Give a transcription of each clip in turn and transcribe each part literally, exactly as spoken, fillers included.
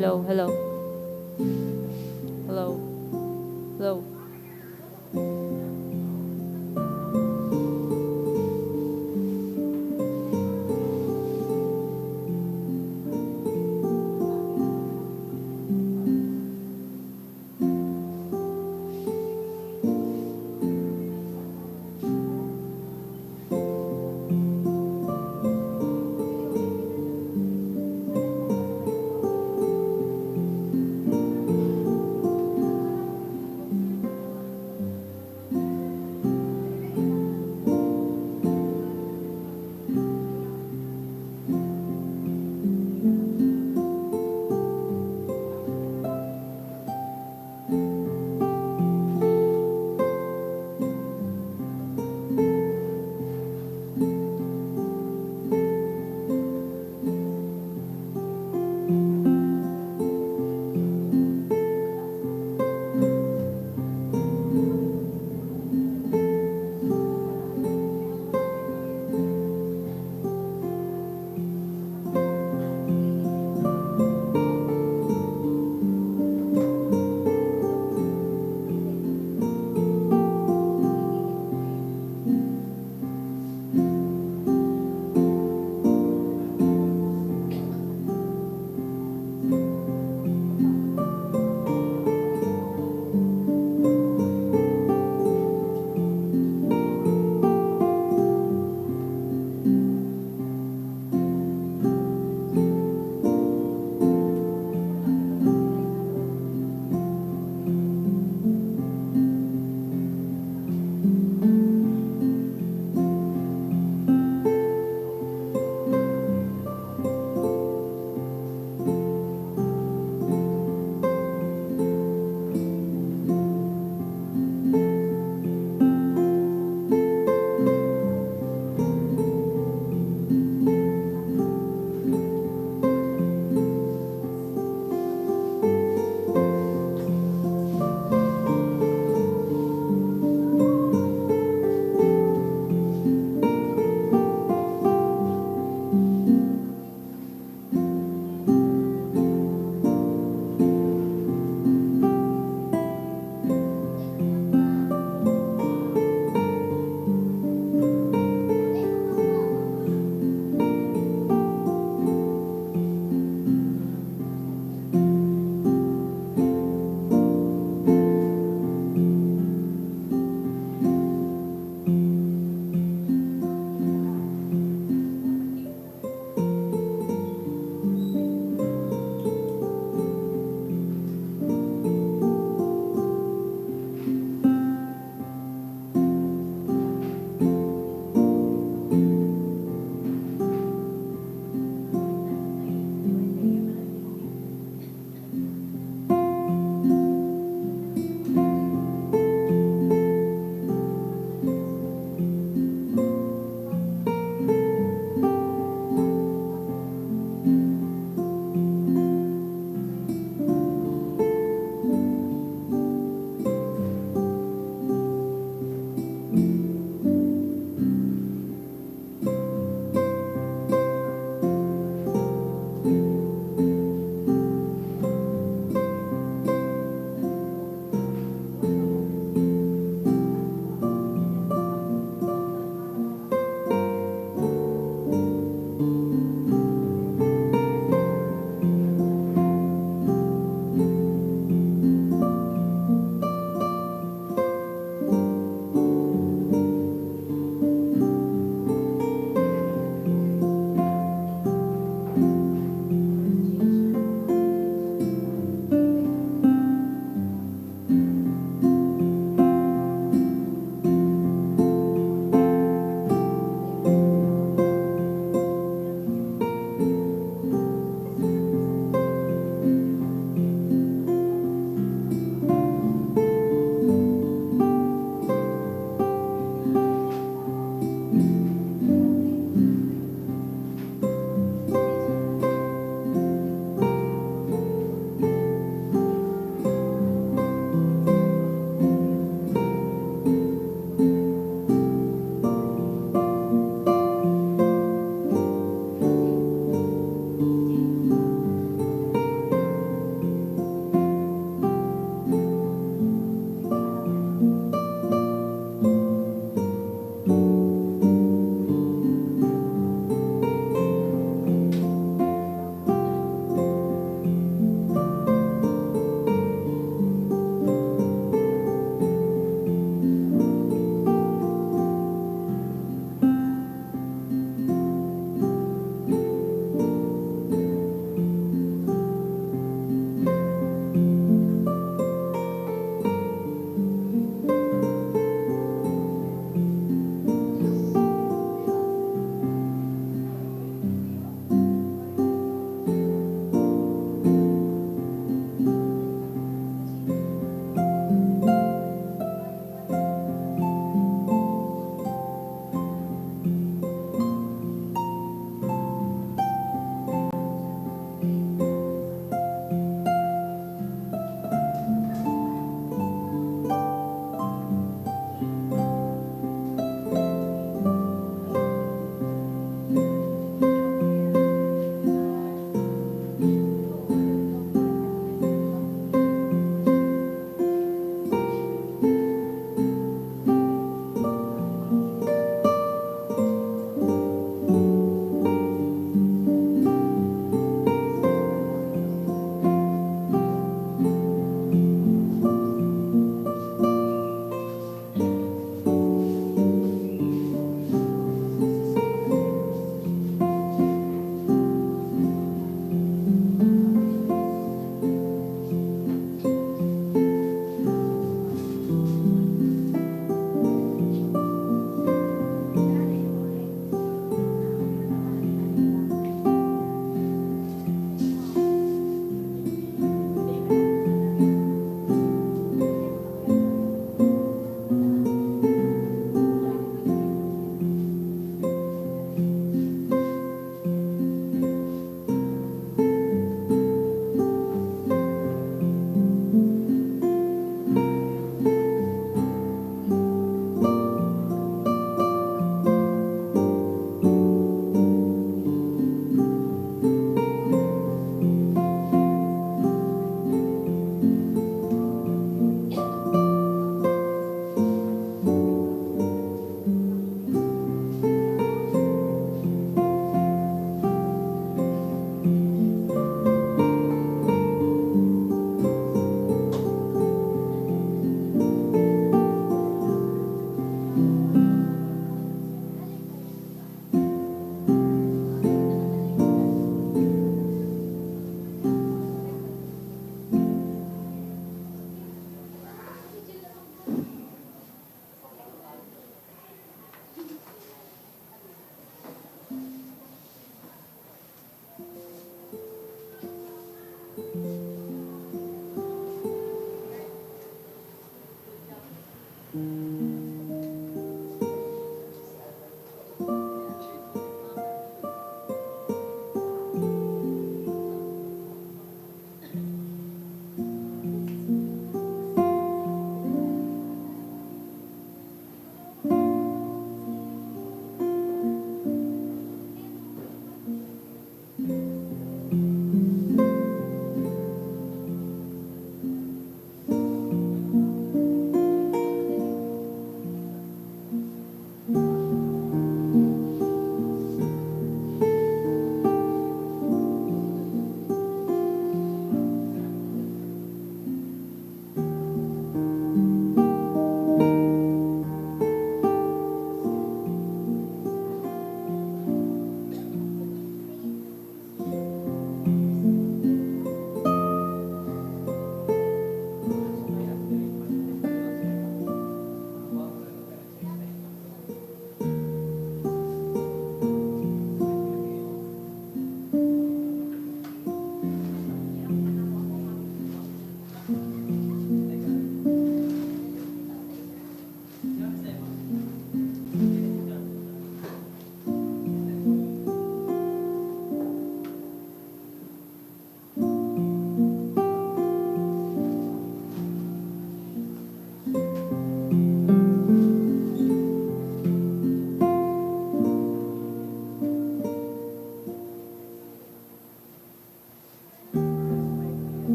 Hello, hello. Hello. Hello.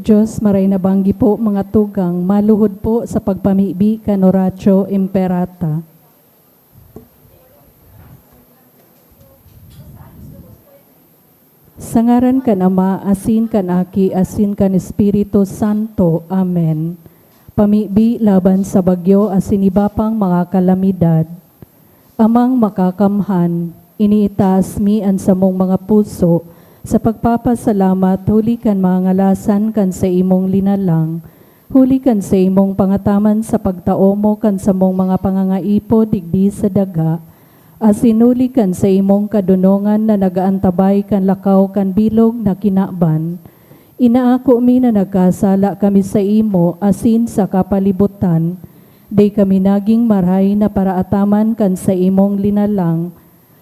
Diyos, maray na banggi po, mga tugang, maluhod po sa pagpamibi kan Oratio Imperata. Sa ngaran kan Ama, asin kan Aki, asin kan Espiritu Santo. Amen. Pamibi laban sa bagyo asin iba pang mga kalamidad. Amang Makakamhan, iniitaas mi an samong mga puso sa pagpapasalamat huli kan mga ngalasan kan saimong linalang, huli kan saimong pangataman sa pagtao mo kan samong mga pangangaipo digdi sa daga, asin huli kan saimong kadonongan na nag-aantabay kan lakaw kan bilog na kinaban. Inaako mi na nagkasala kami saimo asin sa kapalibutan, dai kami nagin marahay na paraataman kan saimong linalang.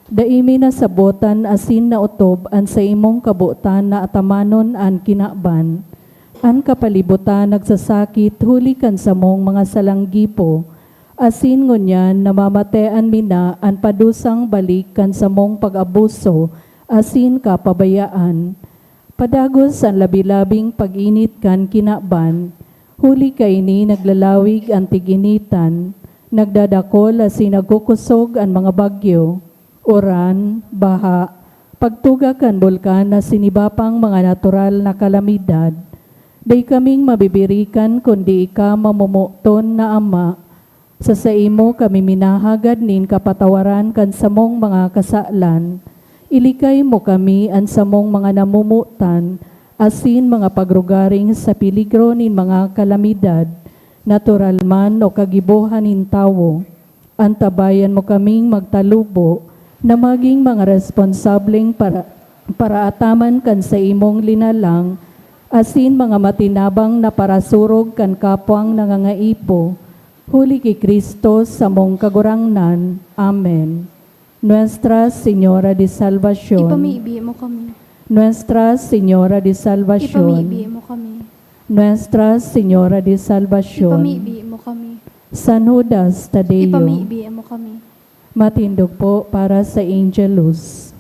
Dai mi nasabotan asin naotob an saimong kabotan na atamanon an kinaban. An kapalibutan nagsasakit huli kan samong mga salang gibo, Asin ngunyan namamatean mi na an padusang balik kan samong pag-abuso asin kapabayaan. Padagos an labi-labing pag-init kan kinaban, huli kaini naglalawig an tig-initan, nagdadakol asin nagkukosog an mga bagyo, uran, baha, pagtuga kan bulkan asin iba pang mga natural na kalamidad. Dai kaming mabibirikan kundi ika, mamomoton na Ama. Sa saimo kami minahagad nin kapatawaran kan samong mga kasalan. Ilikay mo kami, an samong mga namomotan, asin mga pagrugaring sa peligro nin mga kalamidad, natural man o kagibohan nin tawo. Antabayan mo kaming magtalubo na magin mga responsableng para-, paraataman kan saimong linalang, asin mga matinabang na parasurog kan kapwang nangangaipo, huli ki Cristo samong Kagurangnan. Amen. Nuestra Señora de Salvacion. Ipamibi mo kami. Nuestra Señora de Salvacion. Ipamibi mo kami. Nuestra Señora de Salvacion. Ipamibi mo kami. San Judas Tadeo. Ipamibi mo kami. Matindog po para sa Angelus.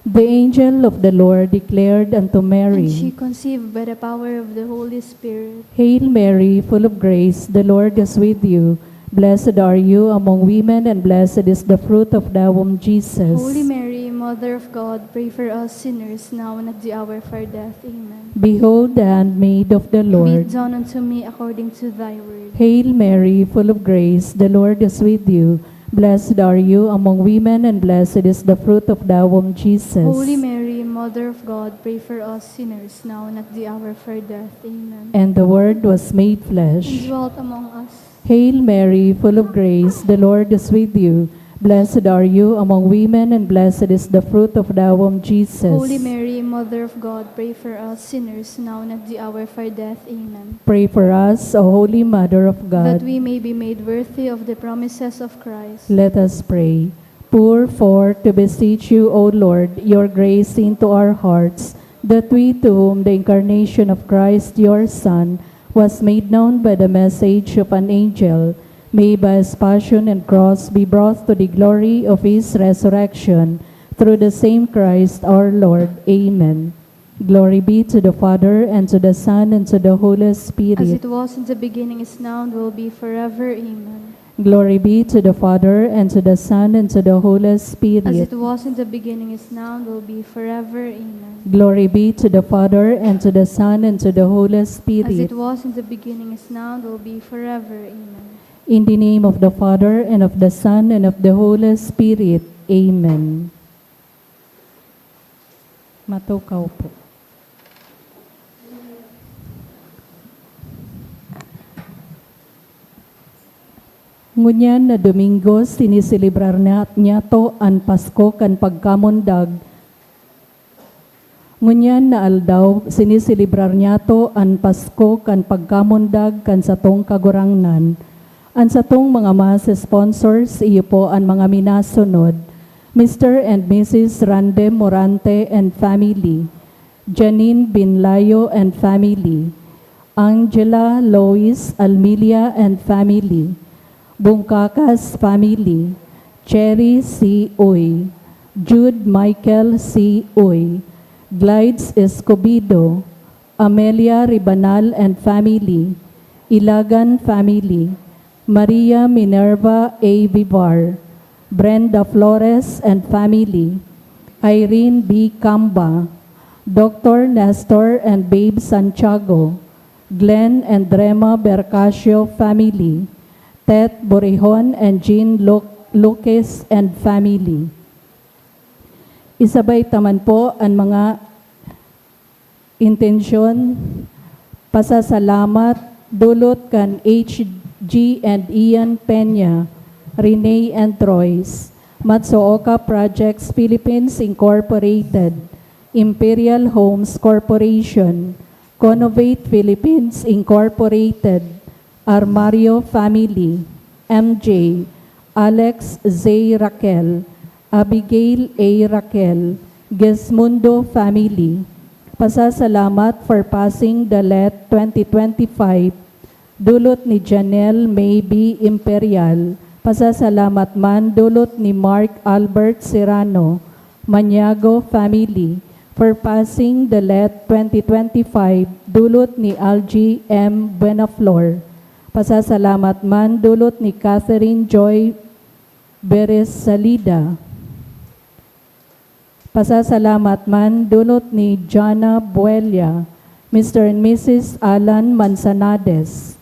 The angel of the Lord declared unto Mary, And she conceived by the power of the Holy Spirit. Hail Mary, full of grace, the Lord is with you. Blessed are you among women, and blessed is the fruit of thy womb, Jesus. Holy Mary, Mother of God, pray for us sinners, now and at the hour of our death. Amen. Behold the handmaid of the Lord. Be it done unto me according to thy word. Hail Mary, full of grace, the Lord is with you. Blessed are you among women, and blessed is the fruit of thy womb, Jesus. Holy Mary, Mother of God, pray for us sinners, now and at the hour of our death. Amen. And the Word was made flesh. And dwelt among us. Hail Mary, full of grace, the Lord is with you. Blessed are you among women, and blessed is the fruit of thy womb, Jesus. Holy Mary, Mother of God, pray for us sinners, now and at the hour of our death. Amen. Pray for us, O Holy Mother of God. That we may be made worthy of the promises of Christ. Let us pray. Pour forth, to beseech you, O Lord, your grace into our hearts, that we, to whom the incarnation of Christ, your Son, was made known by the message of an angel, may by his passion and cross be brought to the glory of his resurrection, through the same Christ our Lord. Amen. Glory be to the Father, and to the Son, and to the Holy Spirit. As it was in the beginning, is now, and will be forever. Amen. Glory be to the Father, and to the Son, and to the Holy Spirit. As it was in the beginning, is now, and will be forever. Amen. Glory be to the Father, and to the Son, and to the Holy Spirit. As it was in the beginning, is now, and will be forever. Amen. In the name of the Father, and of the Son, and of the Holy Spirit. Amen. Matukaw po. Ngunyan na Domingo, siniselebrar na niyato an Pasko kan pagkamundag. Ngunyan na aldaw, siniselebrar niyato an Pasko kan pagkamundag kan satong Kagurangnan. An satong mga mass sponsors, iyo po an mga minasunod: Mister and Missus Rande Morante and family, Janine Binlayo and family, Angela Lois Almilia and family, Bungkakas family, Cherry C. Uy, Jude Michael C. Uy, Glides Escobido, Amelia Ribanal and family, Ilagan family, Maria Minerva A. Vivar, Brenda Flores and family, Irene B. Camba, Doctor Nestor and Babe Santiago, Glenn and Drema Bercasio family, Tet Borihon and Jean Lu-, Luques and family. Isabay ta man po an mga intensyon, pasasalamat, dulot kan H G and Ian Peña, Rene and Royce, Matsuoka Projects Philippines Incorporated, Imperial Homes Corporation, Conovate Philippines Incorporated, Armario family, M J, Alex Z. Raquel, Abigail A. Raquel, Gesmundo family. Pasasalamat for passing the Let twenty twenty-five dulot ni Janelle Maybe Imperial. Pasasalamat man dulot ni Mark Albert Serrano, Maniago family, for passing the late twenty twenty-five, dulot ni Algie M Buenaflor. Pasasalamat man dulot ni Catherine Joy Beresalida. Pasasalamat man dulot ni Jana Buella, Mister and Missus Alan Manzanades.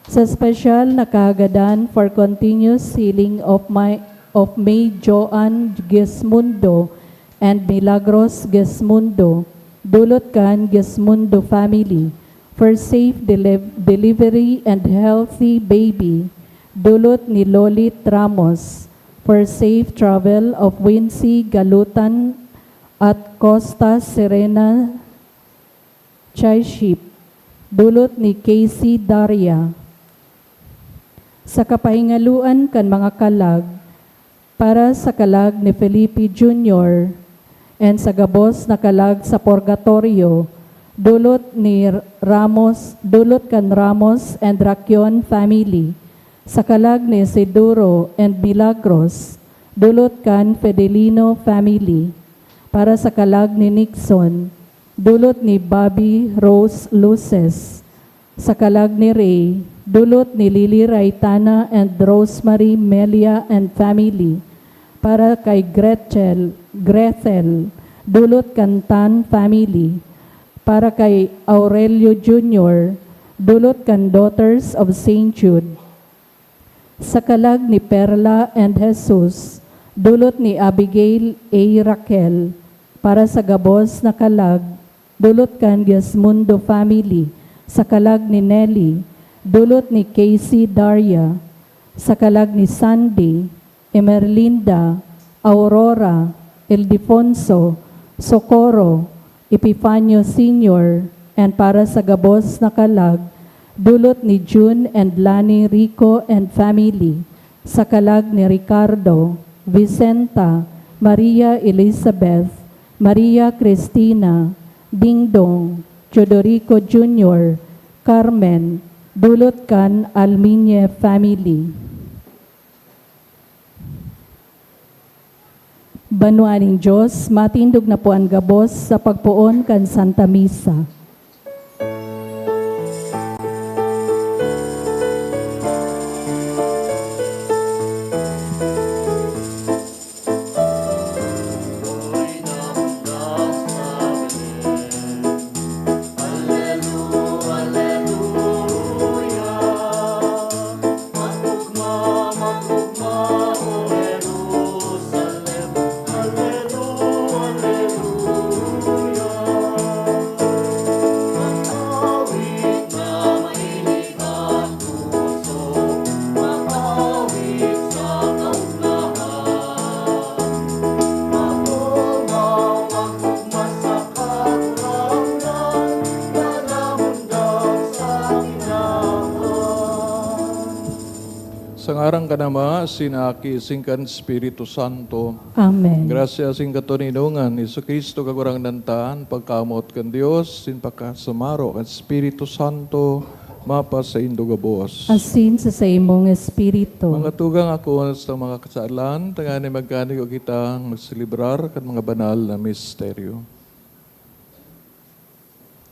Sa espesyal na kahagadan for continuous healing of my, of May Joan Gesmundo and Milagros Gesmundo, dulot kan Gesmundo family, for safe deliv-, delivery and healthy baby, dulot ni Lolit Ramos, for safe travel of Wincy Galutan at Costa Serena Chai Ship, dulot ni Casey Daria. Sa kapahingaloan kan mga kalag, para sa kalag ni Felipe Junior and sa gabos na kalag sa purgatorio, dulot ni Ramos, dulot kan Ramos and Racion family, sa kalag ni Isidoro and Milagros, dulot kan Fidelino family, para sa kalag ni Nixon, dulot ni Bobby Rose Luces, sa kalag ni Ray, dulot ni Lily Raitana and Rosemary Melia and family, para kay Gretchen, Grethel, dulot kan Tan family, para kay Aurelio Junior, dulot kan Daughters of Saint Jude, sa kalag ni Perla and Jesus, dulot ni Abigail A Raquel, para sa gabos na kalag, dulot kan Gesmundo family, sa kalag ni Nelly, dulot ni Casey Daria, sa kalag ni Sandy, Emerlinda, Aurora, Ildefonso, Socorro, Epifanio Senior, and para sa gabos na kalag, dulot ni June and Lani Rico and family, sa kalag ni Ricardo, Vicenta, Maria Elizabeth, Maria Cristina, Dingdong, Teodorico Junior, Carmen, dulot kan Almiñe family. Banwa nin Dios, matindog na po an gabos sa pagpoon kan Santa Misa. Sa ngaran kan Ama, asin Aki, asin kan Espiritu Santo. Amen. Grasya asin katoninongan ni Jesu-Cristo, Kagurangnan ta, an pagkamoot kan Dios, asin pakasumaro kan Espiritu Santo, mapasaindo gabos. Asin sa saimong espiritu. Mga tugang, ako sa mga kasalan, tanganing magkanigo kita magselebrar kan mga banal na misteryo.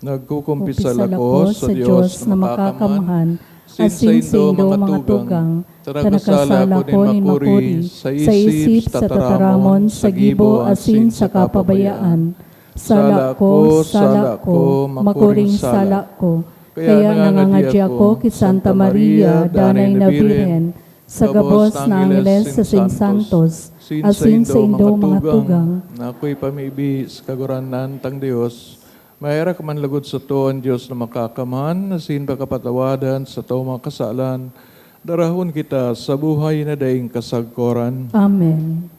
Nagkukumpisal ako sa Dios na makakamhan, asin saindo, mga tugang, ta nagkasala ako nin makuri sa isip, sa tataramon, sa gibo, asin sa kapabayaan. Sala ko, sala ko, makuring sala ko. Kaya nangangadi ako ki Santa Maria, danay na Birhen, sa gabos na angheles asin santos, asin saindo, mga tugang, na akoy pamibi sa Kagurangnan tang Dios, maherak man logod sato an Dios na makakamhan, asin pakapatawadan sato mga kasalan, darahon kita sa buhay na daing kasagkoran. Amen.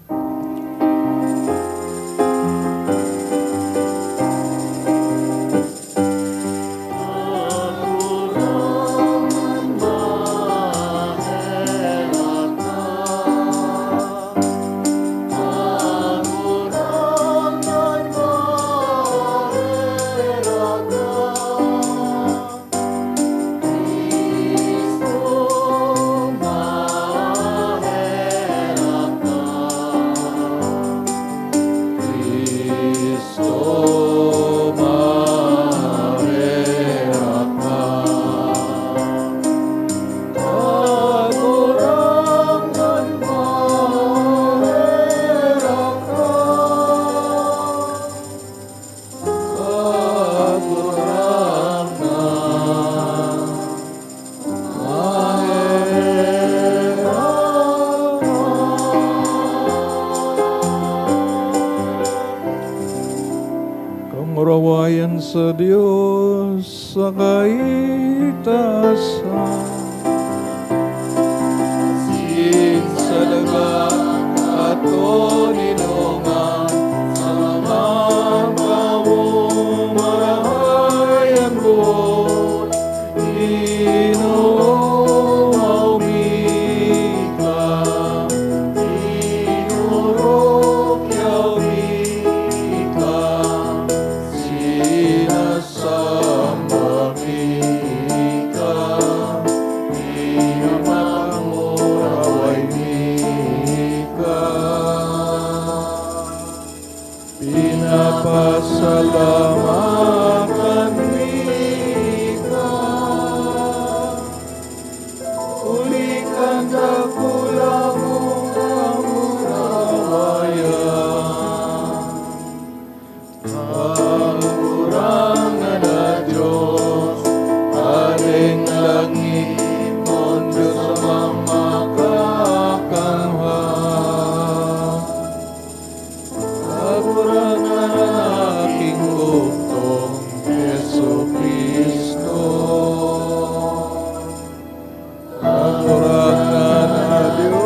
sa Dios sa kaitasan. Asin sa daga aton inongan sa mga tawo marahay an boot. Ginoo, maomi ka, Ginoo, yaw mi ka, sinasamba mi ka, pinapamuraway mi ka. Pinapasalamatan mi ka. Huli kan dakula mong kamurawayan. Kagurangnan na Dios, Hadeng langit, mundo sa mga kakangahan. Kagurangnan na Aki mong bugtong, Jesu-Cristo. Kagurangnan na Dios,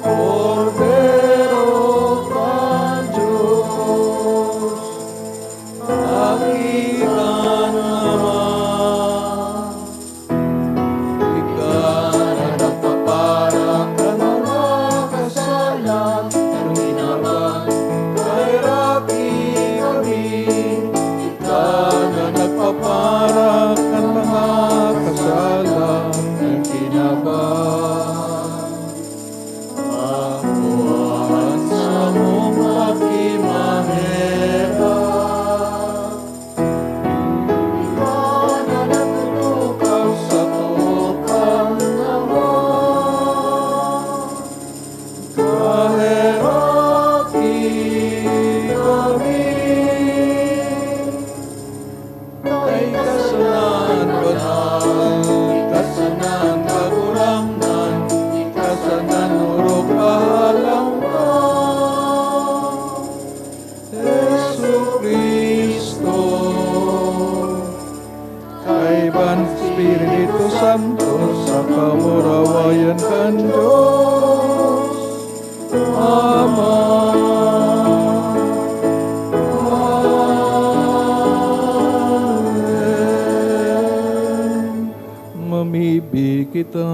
Kordero kan Dios, Aki kan Ama. Ika na nagpapara kan mga kasalan kan kinaban, kaheraki kami. Ika na nagpapara kan mga kasalan kan kinaban. Ako an samong pakimaherak. Ika na nagtutukaw sa too kan Ama. Kaheraki kami. Kay kasalan banal, kasalan kagurangnan, kasalan orog kahalang ka. Jesu-Cristo, kaiba kan Espiritu Santo, sa kamurawayan kan Dios Ama. Amen. Mamibi kita.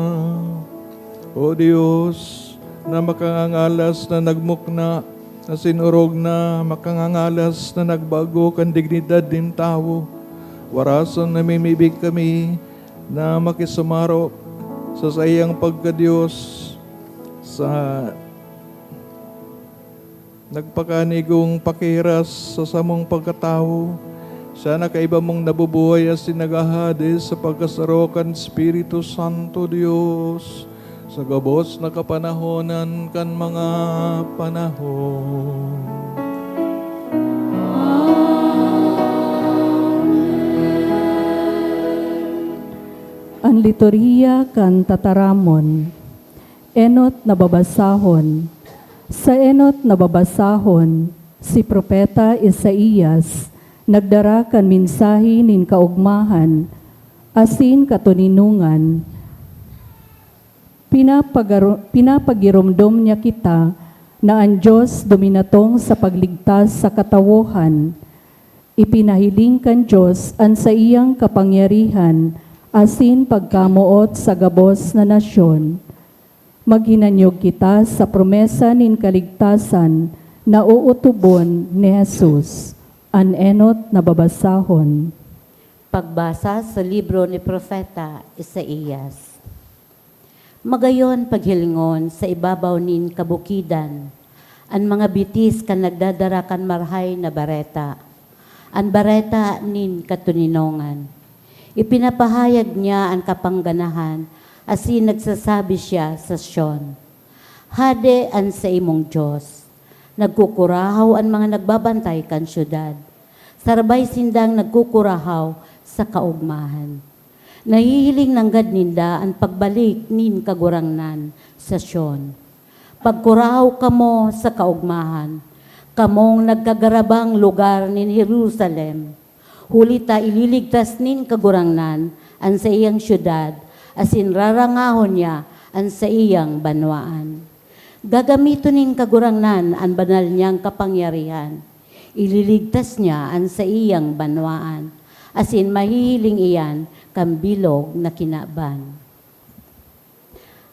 O Dios, na makangangalas na nagmukna, asin orog na makangangalas na nagbago kan dignidad nin tawo, warasan namimibi kami na makisumaro sa saiyang pagka-Dios, sa nagpakanigong pakiras sa samong pagkatawo. Siya na kaiba mong nabubuhay asin naghahade sa pagkasaro kan Espiritu Santo, Dios, sa gabos na kapanahonan kan mga panahon. An Liturhiya kan Tataramon. Enot na babasahon. Sa enot na babasahon, si Propeta Isaias nagdara kan mensahe nin kaogmahan asin katoninongan. Pinapagaro-, pinapagiromdom niya kita na an Dios duminatong sa pagligtas sa katawohan. Ipinahiling kan Dios an saiyang kapangyarihan asin pagkamoot sa gabos na nasyon. Maghinanyog kita sa promesa nin kaligtasan na ootobon ni Jesus. An enot na babasahon. Pagbasa sa libro ni Propeta Isaias. Magayon paghilingon sa ibabaw nin kabukidan an mga bitis kan nagdadara kan Marahay na Bareta, an bareta nin katoninongan. Ipinapahayag niya an kapangganahan asin nagsasabi siya sa Sion, "Hade an saimong Dios." Nagkukurahaw an mga nagbabantay kan syudad. Sarabay sindang nagkukurahaw sa kaogmahan. Nahihiling nanggad ninda an pagbalik nin Kagurangnan sa Sion. Pagkurahaw kamo sa kaogmahan. Kamong nagkagarabang lugar nin Jerusalem, huli ta ililigtas nin Kagurangnan an saiyang syudad, asin rarangahon niya an saiyang banwaan. Gagamiton nin Kagurangnan an banal niyang kapangyarihan. Ililigtas niya an saiyang banwaan, asin mahihiling iyan kan bilog na kinaban.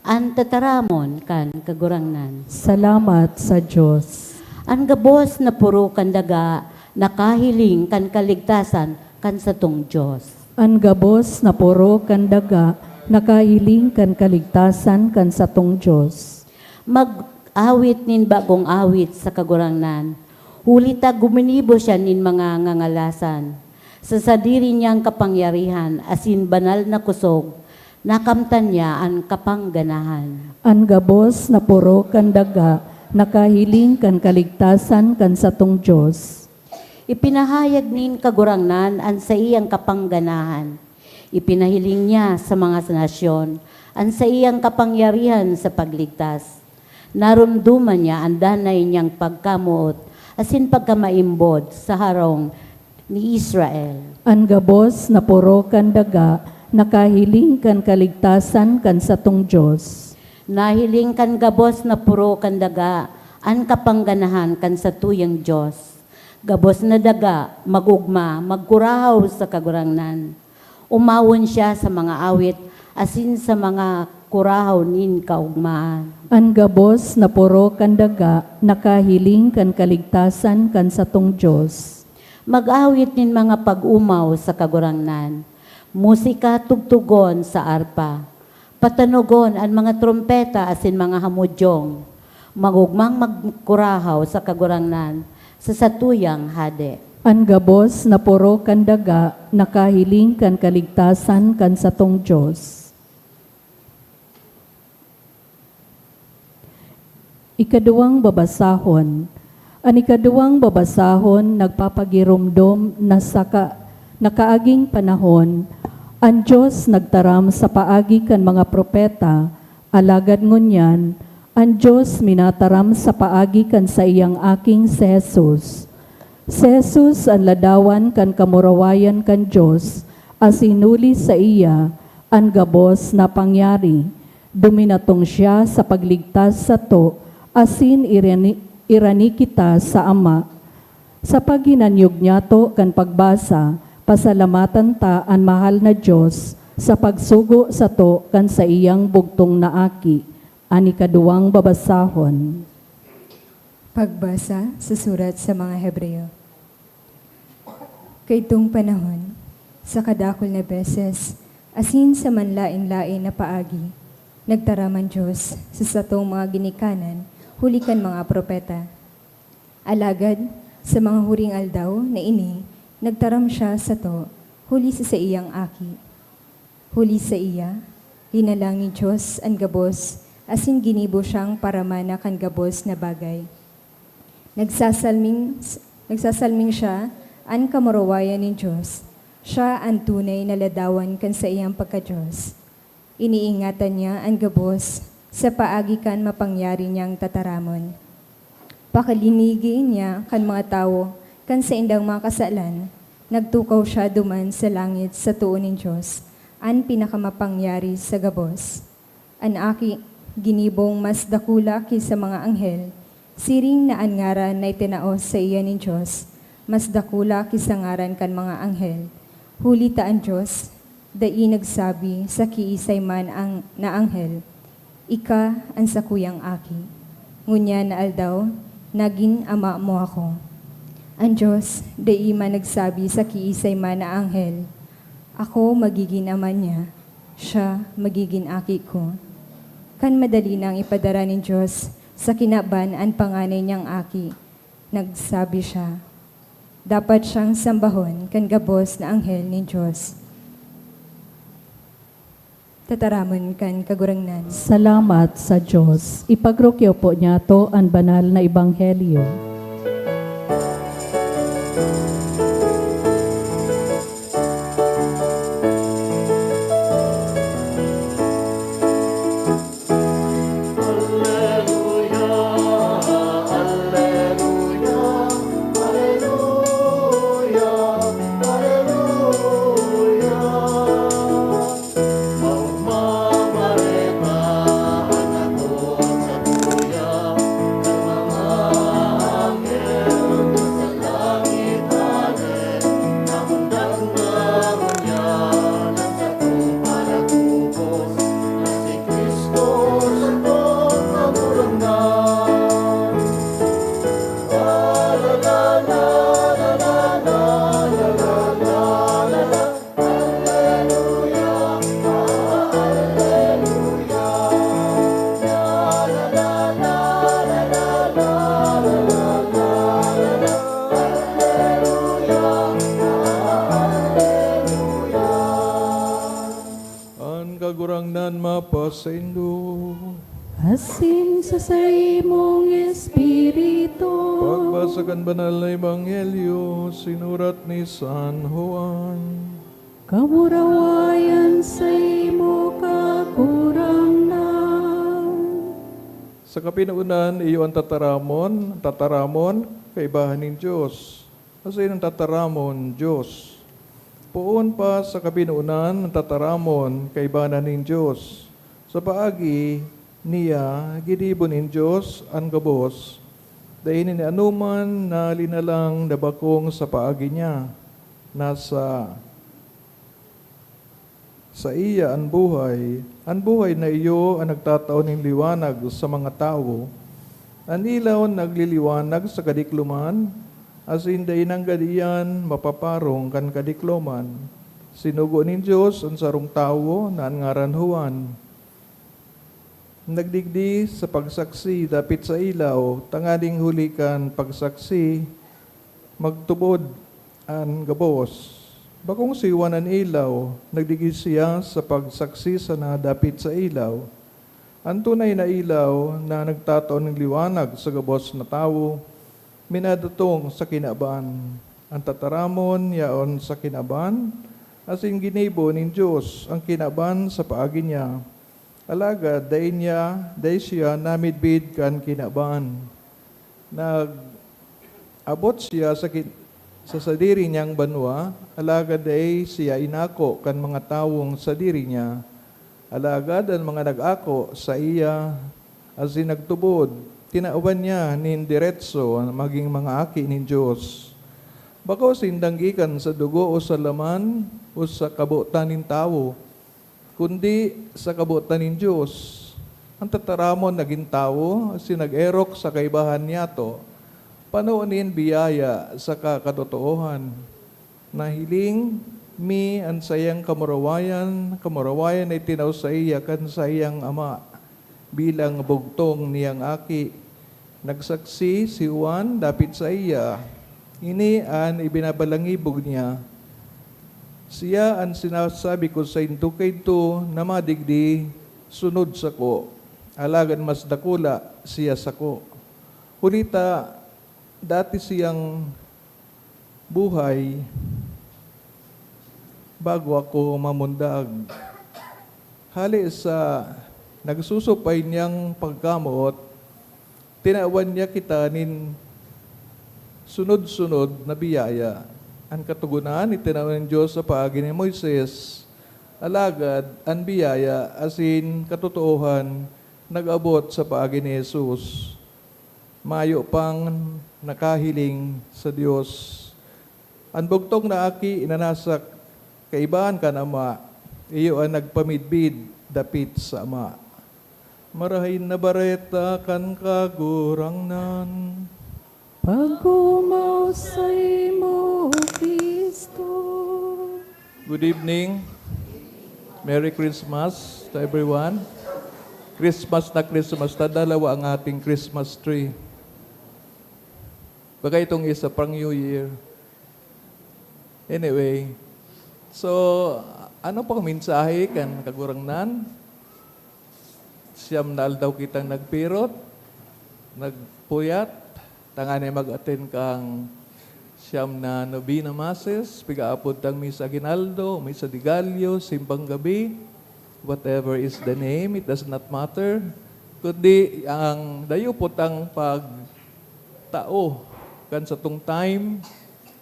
An tataramon kan Kagurangnan. Salamat sa Dios. An gabos na poro kan daga nakahiling kan kaligtasan kan satong Dios. An gabos na poro kan daga nakahiling kan kaligtasan kan satong Dios. Mag-awit nin bagong awit sa Kagurangnan, huli ta guminibo siya nin mga ngangalasan. Sa sadiri niyang kapangyarihan asin banal na kusog, nakamtan niya an kapangganahan. An gabos na poro kan daga nakahiling kan kaligtasan kan satong Dios. Ipinahayag nin Kagurangnan an saiyang kapangganahan. Ipinahiling niya sa mga nasyon an saiyang kapangyarihan sa pagligtas. Naromdoman niya an danay niyang pagkamoot asin pagkamaimbod sa harong ni Israel. An gabos na poro kan daga nakahiling kan kaligtasan kan satong Dios. Nahiling kan gabos na poro kan daga an kapangganahan kan satuyang Dios. Gabos na daga, mag-ogma, magkurahaw sa Kagurangnan. Omawon siya sa mga awit asin sa mga kurahaw nin kaogmahan. An gabos na poro kan daga nakahiling kan kaligtasan kan satong Dios. Mag-awit nin mga pag-omaw sa Kagurangnan. Musika, tugtugon sa arpa. Patanogon an mga trompeta asin mga hamodyong. Mag-ogmang magkurahaw sa Kagurangnan, sa satuyang Hade. An gabos na poro kan daga nakahiling kan kaligtasan kan satong Dios. Ikaduwang babasahon. An ikaduwang babasahon nagpapagiromdom na saka nakaaging panahon, an Dios nagtaram sa paagi kan mga propeta, alagad ngunyan, an Dios minataram sa paagi kan saiyang Aking si Jesus. Si Jesus an ladawan kan kamurawayan kan Dios, asin huli saiya an gabos na pangyari. Duminatong siya sa pagligtas sato asin irani, irani kita sa Ama. Sa paghinanyog niyato kan pagbasa, pasalamatan ta an mahal na Dios sa pagsugo sato kan saiyang bugtong na Aki, an ikaduwang babasahon. Pagbasa sa surat sa mga Hebreo. Kaidtong panahon, sa kadakul na beses, asin sa manlaen-laen na paagi, nagtaram an Dios sa satong mga ginikanan huli kan mga propeta. Alagad, sa mga huring aldaw na ini, nagtaram siya sato huli sa saiyang Aki. Huli saiya, linalang nin Dios an gabos asin ginibo siyang paramana kan gabos na bagay. Nagsasalming, nagsasalming siya an kamurawayan nin Dios. Siya an tunay na ladawan kan saiyang pagka-Dios. Iniingatan niya an gabos sa paagi kan mapangyari niyang tataramon. Pakalinigiin niya kan mga tawo kan saindang mga kasalan, nagtukaw siya duman sa langit sa too nin Dios, an Pinakamapangyari sa gabos. An Aki ginibong mas dakula ki sa mga anghel, siring na an ngaran na itinao saiya nin Dios mas dakula ki sa ngaran kan mga anghel. Huli ta an Dios dai nagsabi sa kiisay man ang, na anghel, "Ika an sakuyang Aki. Ngunyan na aldaw, nagin ama mo ako." An Dios dai man nagsabi sa kiisay man na anghel, "Ako magigin ama niya, siya magigin aki ko." Kan madali nang ipadara nin Dios sa kinaban an panganay niyang Aki, nagsabi siya, dapat siyang sambahon kan gabos na anghel nin Dios. Tataramon kan Kagurangnan. Salamat sa Dios. Ipagrukyo po niyato an banal na ebanghelyo. Alleluia, alleluia, Kagurangnan mapasaindo. Asin sa saimong espiritu. Pagbasa kan Banal na Ebanghelyo, sinurat ni San Juan. Kamurawayan saimo, Kagurangnan. Sa kapinonan, iyo an tataramon, an tataramon, kaibahan nin Dios. Asin an tataramon, Dios. Poon pa sa kapinonan, an tataramon, kaibahan nin Dios. Sa paagi niya, ginibo nin Dios an gabos. Dai nin anoman na linalang na bakong sa paagi niya. Nasa saiya an buhay. An buhay na iyo an nagtatao nin liwanag sa mga tawo. An ilaw nagliliwanag sa kadikloman, asin dai nanggad iyan mapaparong kan kadikloman. Sinugo nin Dios an sarong tawo na an ngaran Juan. Nagdigdi sa pagsaksi dapit sa ilaw, tanganing huli kan pagsaksi, magtubod an gabos. Bakong si Juan an ilaw, nagdigdi siya sa pagsaksi sana dapit sa ilaw. An tunay na ilaw na nagtatao nin liwanag sa gabos na tawo, minadatong sa kinaban. An tataramon yaon sa kinaban, asin ginibo nin Dios an kinaban sa paagi niya. Alagad dai niya, dai siya namidbid kan kinaban. Nag-abot siya sa ki-, sa sadiri niyang banwa, alagad dai siya inako kan mga tawong sadiri niya. Alagad an mga nag-ako saiya asin nagtubod, tinawan niya nin deretso na magin mga aki nin Dios. Bako sindang gikan sa dugo o sa laman o sa kabotan nin tawo, kundi sa kabotan nin Dios. An tataramon nagin tawo asin nag-erok sa kaibahan niyato, pano nin biyaya saka katotoohan. Nahiling mi an saiyang kamurawayan, kamurawayan na itinao saiya kan saiyang Ama, bilang bugtong niyang Aki. Nagsaksi si Juan dapit saiya. Ini an ibinabalangibog niya. Siya an sinasabi ko saindo kaidto na madigdi sunod sako, alagad mas dakula siya sako. Huli ta, dati siyang buhay bago ako mamundag. Hale sa nagsusupay niyang pagkamoot, tinawan niya kita nin sunod-sunod na biyaya. An Katogonan, itinaw nin Dios sa paagi ni Moises, alagad an biyaya asin katotoohan nag-abot sa paagi ni Jesus. Mayo pang nakahiling sa Dios. An bugtong na aki na nasa kaibahan kan Ama, iyo an nagpamidbid dapit sa Ama. Marahay na Bareta kan Kagurangnan. Pag-omaw saimo, Cristo. Good evening. Merry Christmas to everyone. Christmas na Christmas, nadalawa ang ating Christmas tree. Baka itong isa pang New Year. Anyway, so, ano pang mensahe kan Kagurangnan? Siyam na aldaw kitang nagpirot, nagpuyat, tanganing mag-attend kang siyam na nobena masses, pigaapod tang misa aguinaldo, misa de gallo, simbang gabi, whatever is the name, it does not matter. Kundi ang dayo po tang pagtao kan satong time,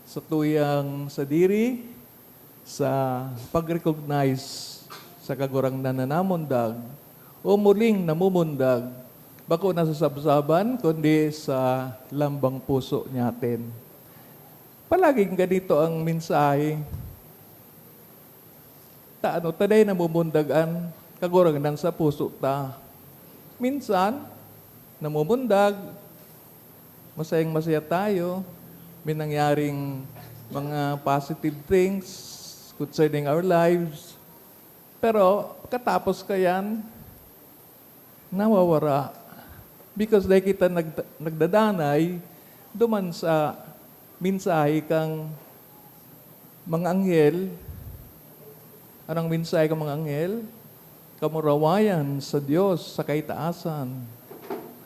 satuyang sadiri, sa pag-recognize sa Kagurangnan na namundag o muling namumundag, bako na sa sabsaban, kundi sa lambang puso niyatin. Palaging ganito ang mensahe. Ta ano, ta dai namumundag an Kagurangnan sa puso ta. Minsan, namumundag, masayang-masaya tayo, may nangyaring mga positive things concerning our lives. Pero pagkatapos kayan, nawawara. Because dai kita nag-, nagdadanay duman sa mensahe kan mga anghel. Anong mensahe kan mga anghel? kamurawayan sa Dios sa kaitaasan,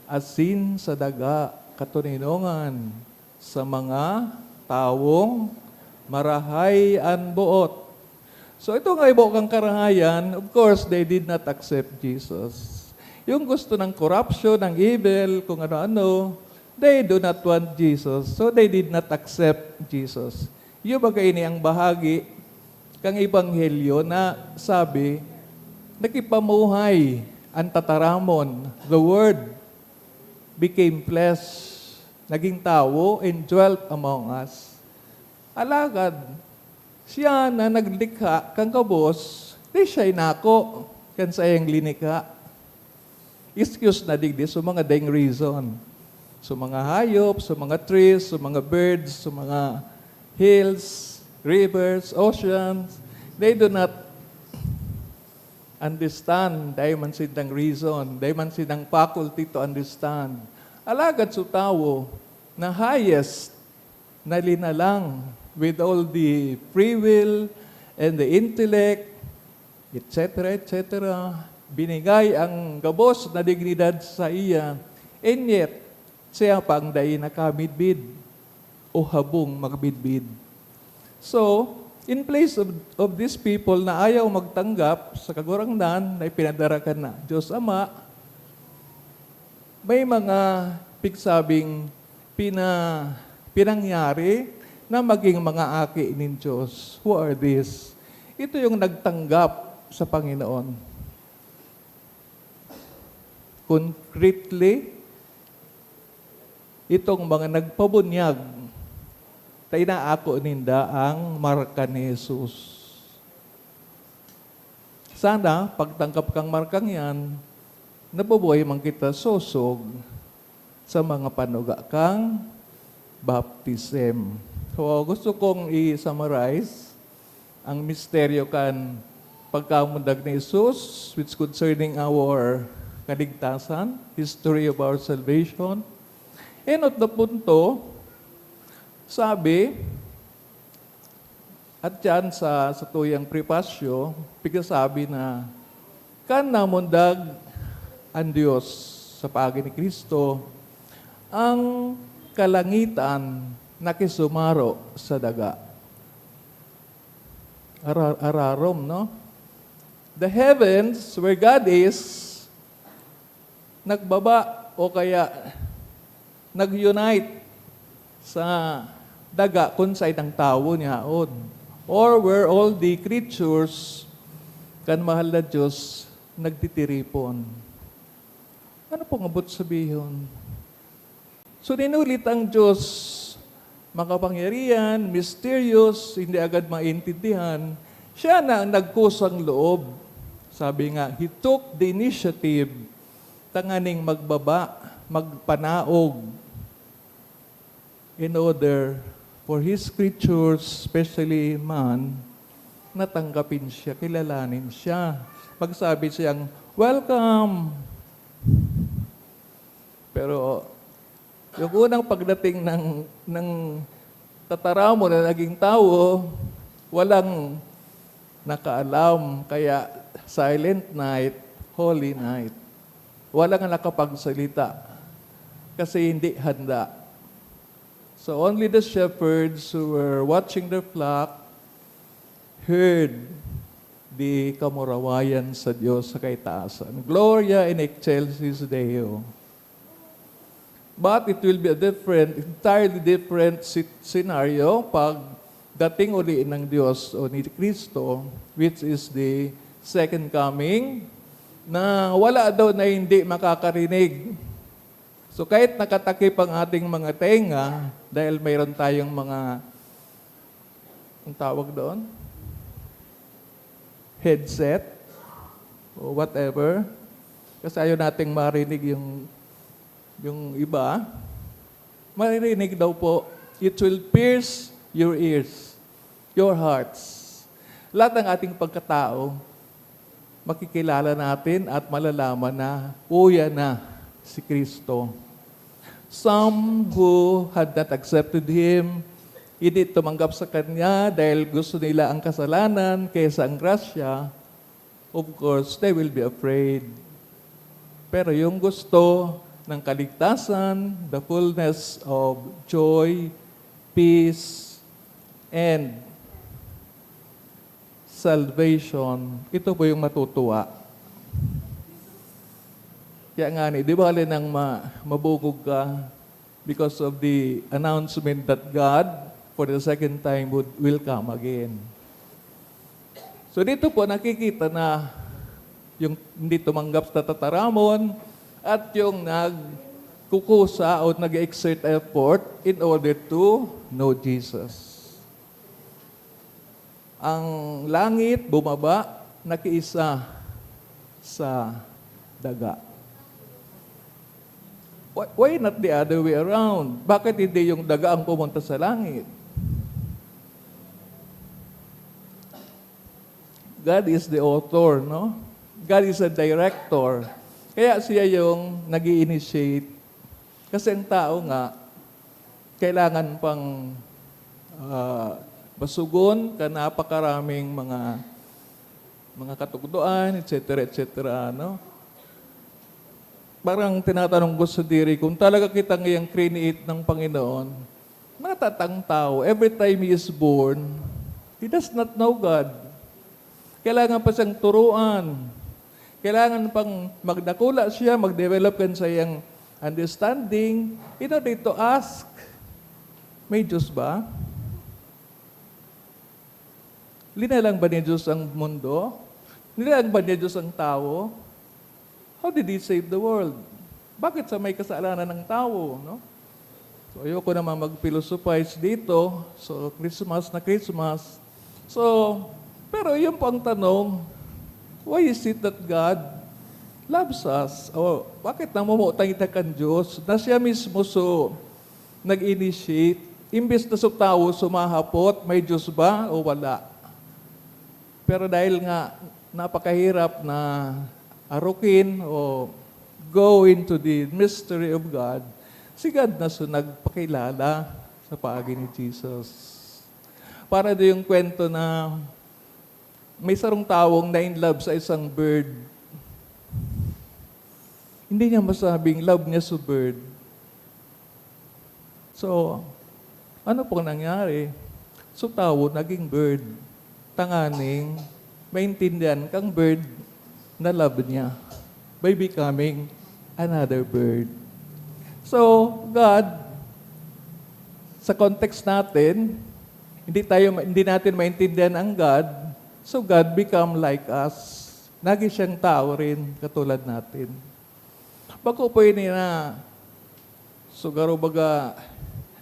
asin sa daga katoninongan sa mga tawong marahay an boot. So, ito nga ibo kang karahayan, of course, they did not accept Jesus. Yung gusto ng corruption, ng evil, kung ano-ano, they do not want Jesus. So, they did not accept Jesus. Iyo ba kaini ang bahagi kang ebanghelyo na sabi, "Nakipamuhay an tataramon, the Word became flesh, naging tawo, and dwelt among us." Alagad, siya na naglikha kan gabos, di siya inako kan saiyang linikha. Excuse na digdi sa mga daing reason. Sa mga hayop, sa mga trees, sa mga birds, sa mga hills, rivers, oceans, they do not understand. Dai man sindang reason, dai man sindang faculty to understand. Alagad sa tawo na highest na linalang with all the free will and the intellect, et cetera, et cetera, binigay ang gabos na dignidad sa iya, and yet, siya pa ang dai nakamidbid o habong magbidbid. So, in place of, of these people na ayaw magtanggap sa Kagurangnan na ipinadara kan Diyos Ama, may mga pigsabing pina-, pinangyari na maging mga aki nin Diyos. Who are these? Ito yung nagtanggap sa Panginoon. Concretely, itong mga nagpabunyag, ta inaako ninda ang marka ni Jesus. Sana, pagtanggap kang markang yan, nabubuhay man kita sosog sa mga panuga kang baptism. So, gusto kong i-summarize ang misteryo kan pagkamundag ni Jesus, which concerning our kaligtasan, history of our salvation. Enot na punto, sabi, at yan sa, sa tuyang prepasyo, pigsasabi na kan namundag an Dios sa paagi ni Cristo, ang kalangitan nakisumaro sa daga. Ara-, ararom, no? The heavens, where God is, nagbaba o kaya nag-unite sa daga kun saen ang tawo niyaon, or where all the creatures kan mahal na Diyos nagtitiripon. Ano pong abot sabihon? So, dinulit ang Diyos, makapangyarihan, mysterious, hindi agad maintindihan. Siya na ang nagkusang loob. Sabi nga, he took the initiative tanganing magbaba, magpanaog, in order for his creatures, especially man, na tanggapin siya, kilalanin siya. Magsabi siyang, "Welcome!" Pero yung unang pagdating ng, ng tataramon na naging tawo, walang nakaalam. Kaya silent night, holy night. Walang nakapagsalita kasi hindi handa. So only the shepherds who were watching their flock heard the kamurawayan sa Diyos sa kaitaasan. Gloria in excelsis Deo. But it will be a different, entirely different si-, scenario pag dating uli ng Diyos o ni Kristo, which is the second coming, na wala daw na hindi makakarinig. So, kahit nakatakip ang ating mga tenga, dahil mayroon tayong mga, ang tawag doon? Headset? O whatever. Kasi ayaw nating marinig yung, yung iba. Maririnig daw po, it will pierce your ears, your hearts. Lahat ng ating pagkatao, makikilala natin at malalaman na uya na si Kristo. Some who had not accepted Him, hindi tumanggap sa Kanya dahil gusto nila ang kasalanan kaysa ang grasya, of course, they will be afraid. Pero yung gusto ng kaligtasan, the fullness of joy, peace, and salvation, ito po yung matutuwa. Kaya nga ni, di ba, alin ang ma-, mabungog ka because of the announcement that God, for the second time, would, will come again. So dito po nakikita na yung hindi tumanggap sa tataramon at yung nagkukusa o nag-exert effort in order to know Jesus. Ang langit bumaba, nakiisa sa daga. Why, why not the other way around? Bakit hindi yung daga ang pumunta sa langit? God is the author, no? God is a director. Kaya siya yung nag-i-initiate. Kasi ang tao nga, kailangan pang, ah, basugon ka napakaraming mga, mga katukdoan, et cetera, et cetera, no? Parang tinatanong ko sa diri, kung talaga kita ngayang create ng Panginoon, natatang tao, every time he is born, he does not know God. Kailangan pa siyang turuan. Kailangan pang magdakula siya, mag-develop kan sa iyang understanding. In order to ask, "May Diyos ba?" Linalang ba ni Diyos ang mundo? Linalang ba ni Diyos ang tawo? How did He save the world? Bakit sa may kasalanan ng tawo, no? So, ayoko naman mag-philosophize dito. So, Christmas na Christmas. So, pero yun po ang tanong, why is it that God loves us? O, bakit namumutang kita kan Diyos na siya mismo so nag-initiate? Imbes na so tawo sumahapot, may Diyos ba o wala? Pero dahil nga napakahirap na arukin o go into the mystery of God, si God na so nagpakilala sa paagi ni Jesus. Para do yung kwento na may sarong tawong na in love sa isang bird. Hindi niya masabing love niya sa bird. So, ano pong nangyari? So, tawo naging bird. Tanganing maintindihan kang bird na love niya by becoming another bird. So, God, sa context natin, hindi tayo ma-, hindi natin maintindihan ang God, so God become like us. Naging siyang tao rin, katulad natin. Bako pwede na, so, garo baga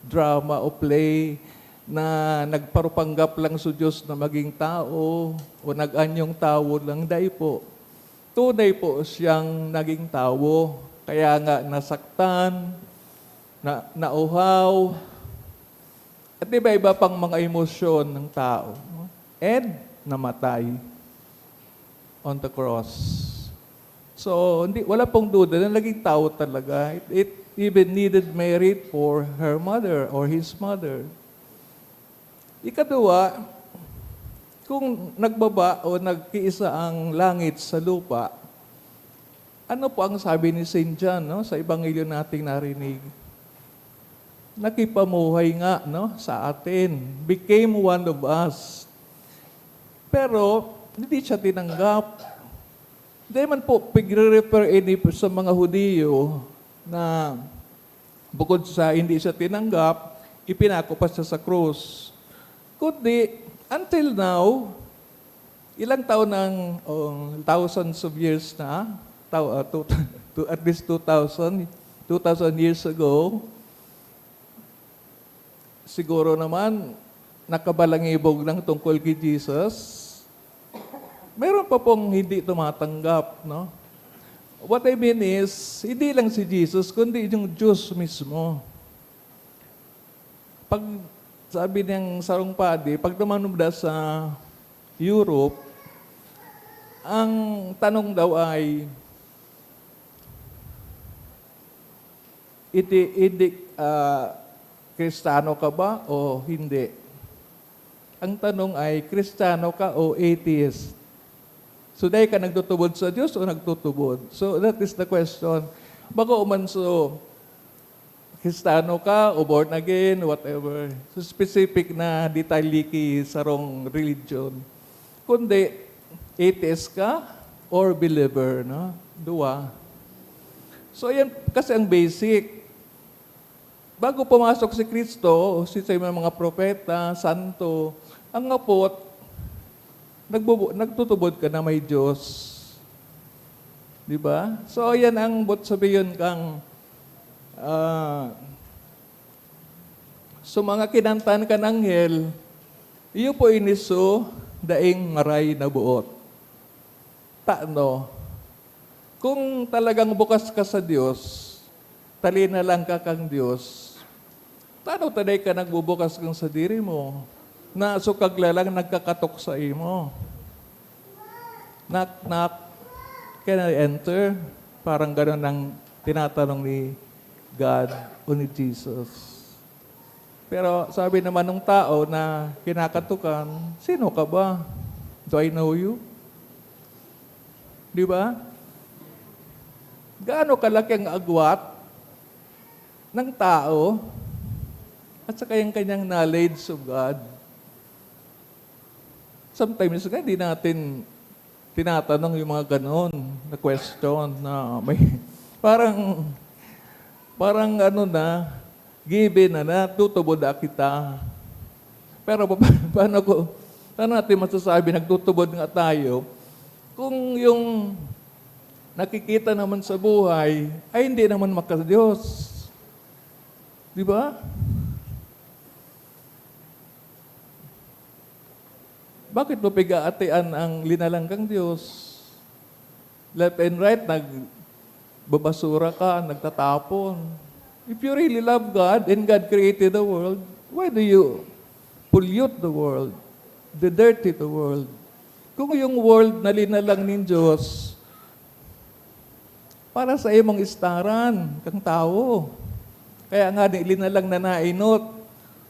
drama o play na nagparupanggap lang sa Diyos na maging tao o nag-anyong tawo lang, dai po. Tunay po siyang naging tawo, kaya nga nasaktan, na, nauhaw, at iba-iba pang mga emosyon ng tao, no? And namatay on the cross. So, hindi, wala pong duda na naging tao talaga. It, it even needed Mary for her mother or his mother. Ikaduwa, kung nagbaba o nagkiisa ang langit sa lupa, ano po ang sabi ni Saint John, no, sa ebanghelyo nating narinig? Nakipamuhay nga, no, sa atin, became one of us. Pero hindi siya tinanggap. Dai man po pigre-refer ini sa mga Hudiyo na bukod sa hindi siya tinanggap, ipinako pa siya sa krus. Kundi, until now, ilang taon nang, oh, thousands of years na, tao, ah, two, two, at least two thousand, two thousand years ago, siguro naman, nakabalangibog lang tungkol kay Jesus. Meron pa pong hindi tumatanggap, no? What I mean is, hindi lang si Jesus, kundi yung Diyos mismo. Pag sabi ng sarong padi, pag dumanuda sa Europe, ang tanong daw ay, "Iti-, hindi, ah, Kristiyano ka ba o hindi?" Ang tanong ay, "Kristiyano ka o atheist?" So, dai ka nagtutubod sa Dios o nagtutubod? So, that is the question. Bako man so, Kristiyano ka o born again, whatever. So, specific na detalye ki sarong religion. Kundi, atheist ka or believer, no? Duwa. So, ayan kasi ang basic. Bago pumasok si Cristo, si, sa mga propeta, santo, ang ngapot, nagbubu-, nagtutubod ka na may Dios. Di ba? So, ayan ang bot sabiyon kang, ah, so, mga kinantan kan anghel, iyo po ini so daing maray na buot. Tano, kung talagang bukas ka sa Dios, talinalang ka kan Dios, tano ta dai ka nagbubukas kan sadiri mo, na so kaglalang nagkakatok sa imo? Knock, knock. Can I enter? Parang ganun ang tinatanong ni God o ni Jesus. Pero sabi naman ng tao na kinakatukan, "Sino ka ba? Do I know you?" Di ba? Gaano kalaki ang agwat ng tao at saka yung kanyang knowledge of God? Sometimes nga, di natin tinatanong yung mga ganon na question na may, parang, parang ano na, given na, natutubod na kita. Pero pa-, paano ko, paano natin masasabi nagtutubod nga tayo kung yung nakikita naman sa buhay ay hindi naman maka-Diyos? Di ba? Bakit mo pig-aatian ang linalang kang Diyos? Left and right, nagbabasura ka, nagtatapon. If you really love God and God created the world, why do you pollute the world, the dirty the world? Kung yung world na linalang nin Diyos, para sa imong istaran kang tawo. Kaya nga, di linalang na nainot.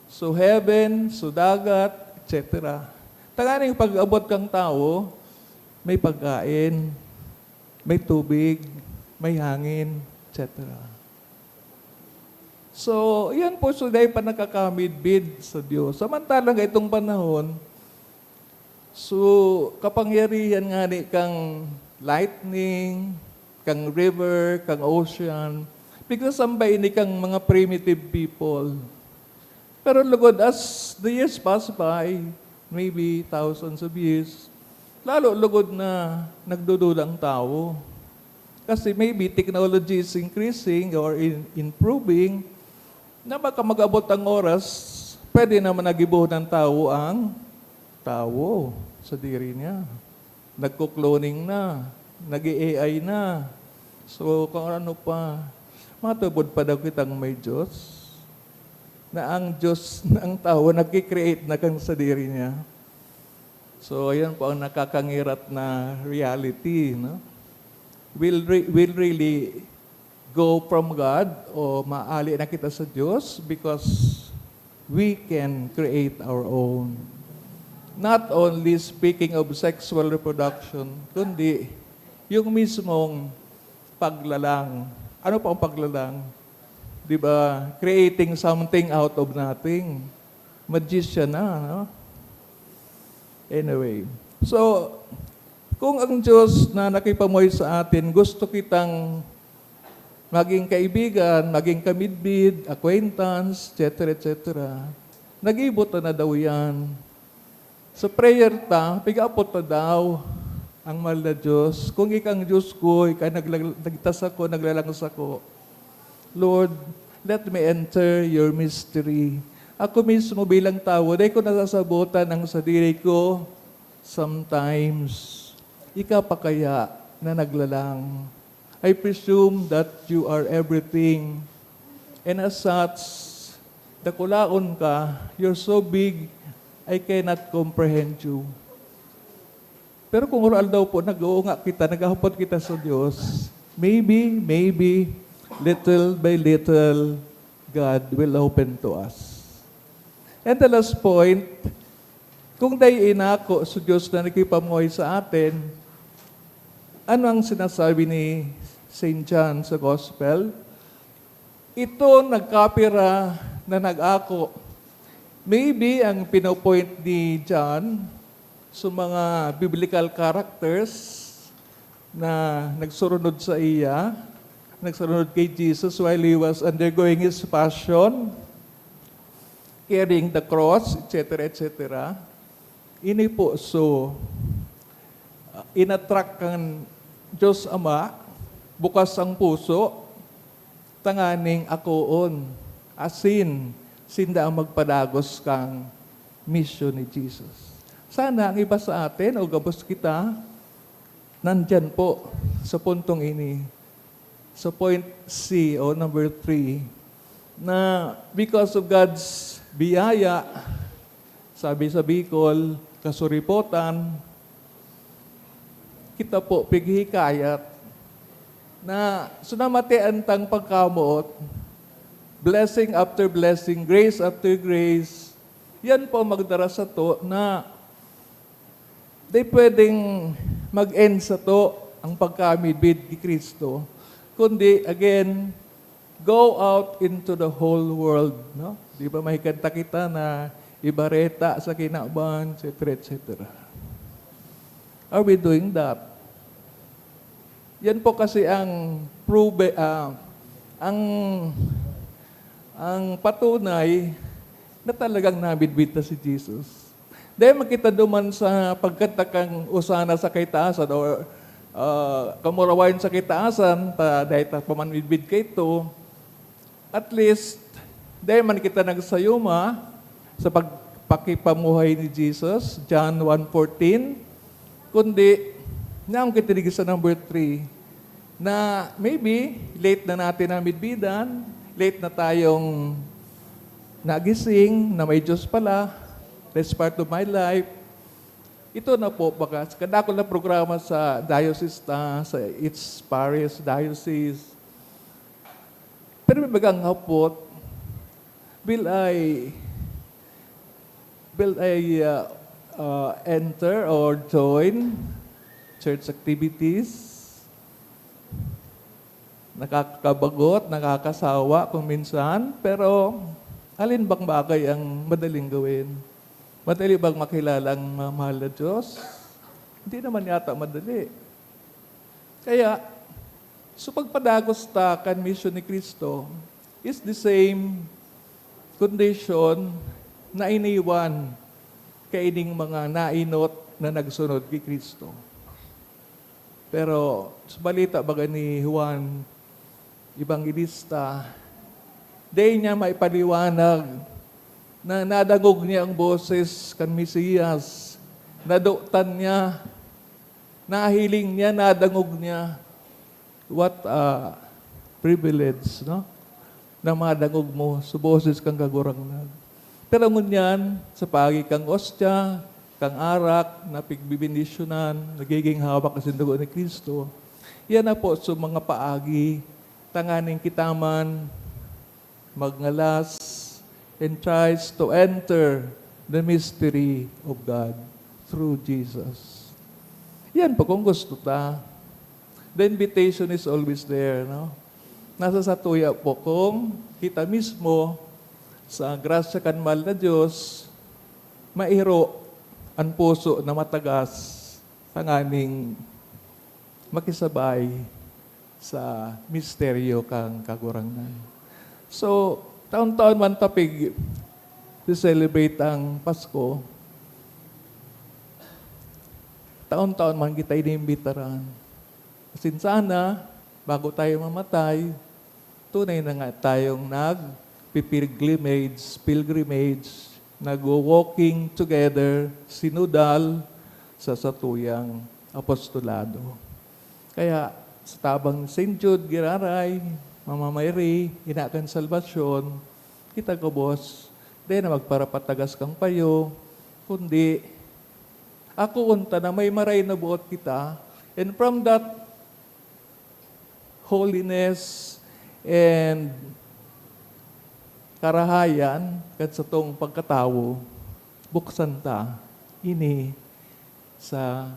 So heaven, so dagat, et cetera. Tanganing pag-abot kang tawo, may pagkain, may tubig, may hangin, et cetera. So, yan po, so dahil pa nakakamidbid sa Diyos. Samantalang itong panahon, so, kapangyarihan nga ni kang lightning, kang river, kang ocean, pigsasambayan ni kang mga primitive people. Pero lugod, as the years pass by, maybe thousands of years, lalo lugod na nagdududa ang tawo. Kasi maybe technology is increasing or in-, improving, na baka mag-abot ang oras, pwede naman na gibohon ng tawo ang tawo sa diri niya. Nagko-cloning na, nag-A I na. So, kung ano pa, matubod pa daw kitang may Diyos? Na ang Diyos, na ang tawo, nagki-create na kan sadiri niya. So, ayan po ang nakakangirat na reality, no? Will re-, will really go from God o maali na kita sa Diyos because we can create our own. Not only speaking of sexual reproduction, kundi yung mismong paglalang. Ano pa ang paglalang? Di ba? Creating something out of nothing. Magician na, no? Anyway. So, kung ang Diyos na nakipamuhay sa atin, gusto kitang maging kaibigan, maging kamidbid, acquaintance, et cetera, et cetera, nag-iibot na daw yan. Sa prayer ta, pig-aapot ta daw ang mahal na Diyos. Kung ika ang Diyos ko, ika naglag-, nagta sako, naglalang sako. Lord, let me enter your mystery. Ako mismo bilang tawo, dai ko nasasabotan ang sadiri ko sometimes. Ika pa kaya na naglalang. I presume that you are everything. And as such, dakulaon ka, you're so big, I cannot comprehend you. Pero kung aroaldaw po, nag-uunga kita, naghahapot kita sa Diyos, maybe, maybe, little by little, God will open to us. And the last point, kung dai inako sa Diyos na nakipamuhay sa atin, Ano ang sinasabi ni Saint John sa Gospel? Ito nagkapira na nag-ako. Maybe ang pinopoint ni John sa mga biblical characters na nagsurunod sa iya, nagsurunod kay Jesus while he was undergoing his passion, carrying the cross, et cetera, et cetera. Ini po, so, uh, inattract kan Diyos Ama, bukas ang puso, tanganing akoon, asin sinda ang magpadagos kan misyon ni Jesus. Sana ang iba sa atin o gabos kita, nandyan po sa puntong ini. Sa point C o number three, na because of God's biyaya, sabi sa Bicol, kasuripotan, kita po pighihikayat na sunamatian tang pagkamoot, blessing after blessing, grace after grace, yan po ang magdara sato na di pwedeng mag-end sato ang pagkamidbid ni Cristo, kundi, again, go out into the whole world, no? Di ba may kanta kita na ibareta sa kinaban, et cetera, et cetera. Are we doing that? Yan po kasi ang prove, ah, ang, ang patunay na talagang namidbid na si Jesus. Dahil makita duman sa pagkanta kan Osana sa kaitaasan o, ah, kamurawayan sa kaitaasan, ta, dahil ta pamanmidbid kaito, at least, dahil man kita nagsayuma sa pagpakipamuhay ni Jesus, John one fourteen, kundi, naon kita digdi sa number three, na maybe, late na natin namidbidan, late na tayong nagising na may Diyos pala, that's part of my life. Ito na po, baka, kadakol na programa sa diocese ta, sa each parish, diocese. Pero may bagang hapot, will I, will I, uh, uh, enter or join church activities? Nakakabagot, nakakasawa kung minsan, pero alin bang bagay ang madaling gawin? Madali bang makilala ang ma-, mahal na Diyos? Hindi naman yata madali. Kaya, so pagpadagos ta kan misyon ni Cristo is the same condition na iniwan kaining mga naenot na nagsunod ki Cristo. Pero sa balita baga ni Juan Evangelista, dai niya maipaliwanag na nadangog niya ang boses kan Mesiyas, nadotan niya, nahiling niya, nadangog niya. What a privilege, no? Na madangog mo sa boses kan Kagurangnan. Pero ngunyan, sa paagi kan ostya, kan arak na pigbibendisyonan, nagiging hawak na sindugo ni Cristo, yan na po sa mga paagi, tanganing kita man magngalas and tries to enter the mystery of God through Jesus. Yan po kung gusto ta. The invitation is always there, no? Nasa satuya po kung kita mismo, sa grasya kan mahal na Diyos, mairo an puso na matagas tanganing makisabay sa misteryo kan Kagurangnan. So, taon-taon man ta pig-celebrate ang Pasko, taon-taon man kita inimbitaran. Asin sana, bago tayo mamatay, tunay na nga tayong nagpi-pilgrimage, pilgrimage, nagwo-walking together, sinodal sa satuyang apostolado. Kaya, sa tabang ni Saint Jude giraray, Mama Mary, ina kan salbasyon, kita gabos, dai na magparapatagas kan payo, kundi akoon ta na may maray na boot kita, and from that holiness and karahayan kan satong pagkatawo, buksan ta ini sa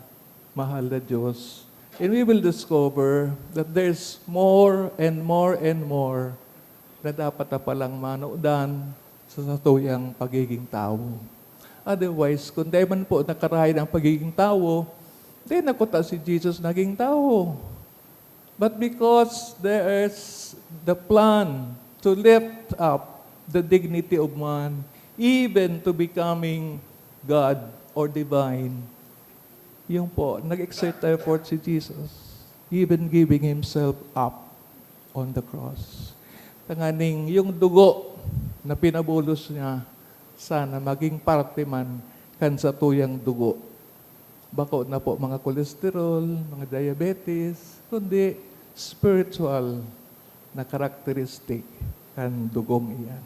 mahal na Diyos And we will discover that there's more and more and more na dapat na palang manodan sa satuyang pagiging tawo. Otherwise, kung dai man po nakarahay ang pagiging tawo, di na kuta si Jesus naging tawo. But because there is the plan to lift up the dignity of man, even to becoming God or divine, yung po, nag-exert effort si Jesus, even giving himself up on the cross. Tanganing yung dugo na pinabulos niya, sana maging parte man kan satuyang dugo. Bako na po mga cholesterol, mga diabetes, kundi spiritual na karakteristik kan dugong iyan.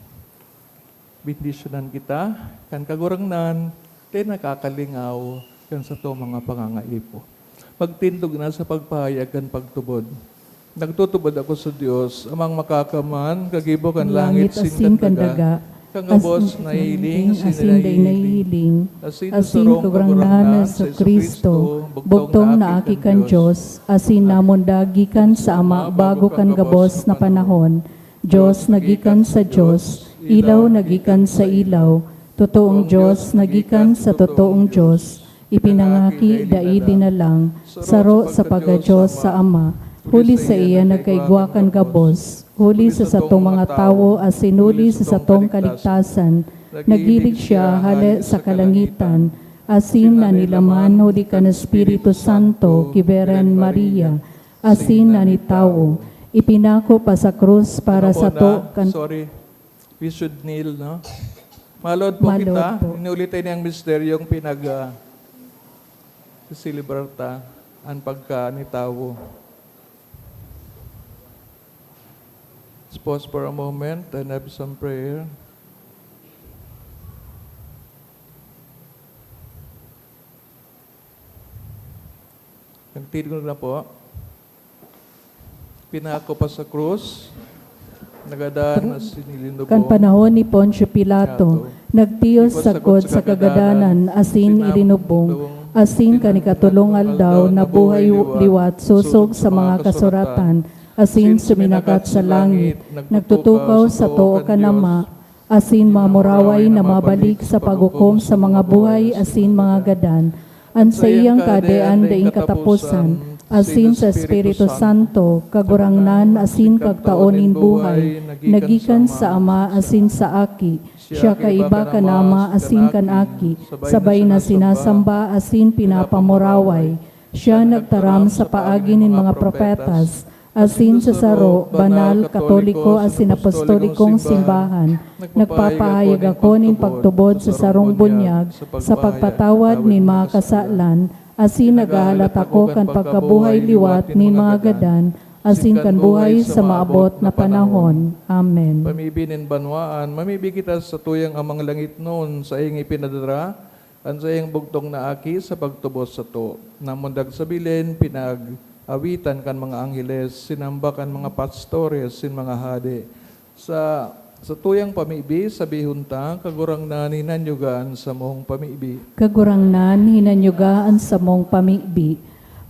Bendisyonan kita kan Kagurangnan, kay nakakalingaw kan satong mga pangangaipo. Magtindog na sa pagpahayag kan pagtubod. Nagtutubod ako sa Dios, Amang Makakaman, kagibo kan langit asin kan daga, kan gabos na hiling asin dai nahihiling, asin sa Kagurangnan na Jesu-Cristo, bugtong na Aki kan Dios, asin namundag gikan sa Ama bago kan gabos na panahon. Dios na gikan sa Dios, ilaw na gikan sa ilaw, totoong Dios na gikan sa totoong Dios, ipinangaki, dai dinalang, saro sa pagka-Dios sa Ama, huli saiya nagkaigwa kan gabos, huli sa satong mga tawo asin huli sa satong kaligtasan, naghilig siya hale sa kalangitan, asin nanilaman huli kan Espiritu Santo ki Birhen Maria, asin nanitawo, ipinako pa sa krus para sato kan Sorry. We should kneel, no? Malod po Malod kita. Po. Inulit tayo niyang misteryong pinag, ah, siselebrarta, ang pagka ni tawo. Let's pause for a moment and have some prayer. Nagtindog na po. Pinako pa sa krus, nagadan na sinilindubong. Kan panahon ni Poncio Pilato, nagtiyos sagkod sa kagadanan asin ilinubong, asin kan ikatolong aldaw nabuhay liwat sosog sa mga kasuratan, asin suminakat sa langit, nagtutukaw sa too kan Ama, asin mamuraway na mabalik sa paghukom sa mga buhay asin mga gadan. An saiyang kahadean daing kataposan, asin sa Espiritu Santo, Kagurangnan asin Kagtao nin buhay, nagikan sa Ama asin sa Aki. Siya kaiba kan Ama asin kan Aki, sabay na sinasamba asin pinapamuraway. Siya nagtaram sa paagi nin mga propetas, asin sa saro, banal, katoliko asin apostolikong simbahan. Nagpapahayag ako nin pagtubod sa sarong bunyag sa pagpatawad nin mga kasalan, asin naghahalat ako kan pagkabuhay liwat nin mga gadan, asin kan buhay sa maabot na panahon. Amen. Pamibi nin banwaan, mamibi kita sa tuyang Amang Langitnon, saiyang ipinadara an saiyang bugtong na Aki sa pagtubos sato. Namundag sa Belen, pinag-awitan kan mga angheles, sinamba kan mga pastores, sin mga hade. Sa, sa tuyang pamibi, sabihon ta, Kagurangnan, hinanyuga an samong pamibi. Kagurangnan, hinanyuga an samong pamibi.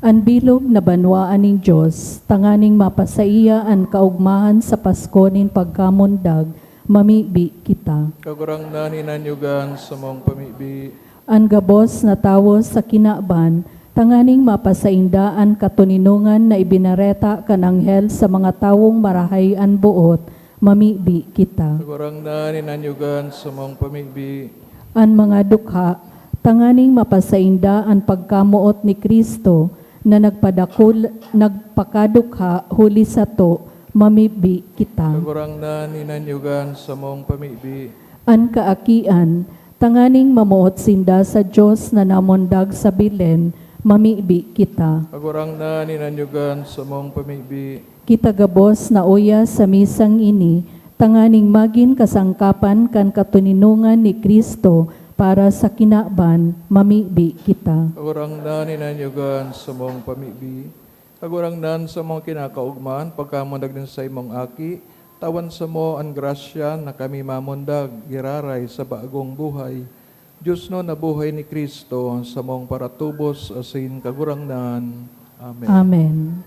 An bilog na banwaan nin Dios, tanganing mapasaiya an kaogmahan sa Pasko nin pagkamundag, mamibi kita. Kagurangnan, hinanyuga an samong pamibi. An gabos na tawo sa kinaban, tanganing mapasainda an katoninongan na ibinareta kan anghel sa mga tawong marahay an boot, mamibi kita. Kagurangnan, hinanyuga an samong pamibi. An mga dukha, tanganing mapasainda an pagkamoot ni Cristo na nagpadakul-, nagpakadukha huli sato, mamibi kita. Kagurangnan, hinanyuga an samong pamibi. An kaakian, tanganing mamoot sinda sa Dios na namundag sa Belen, mamibi kita. Kagurangnan, hinanyuga an samong pamibi. Kita gabos na uya sa misang ini, tanganing magin kasangkapan kan katoninongan ni Cristo para sa kinaban, mamibi kita. Kagurangnan, hinanyuga an samong pamibi. Kagurangnan, sa mga kinakaogma an pagkamundag nin saimong Aki, tawan samo an grasya na kami mamundag giraray sa bagong buhay. Diosnon na buhay ni Cristo, samong paratubos asin Kagurangnan. Amen. Amen.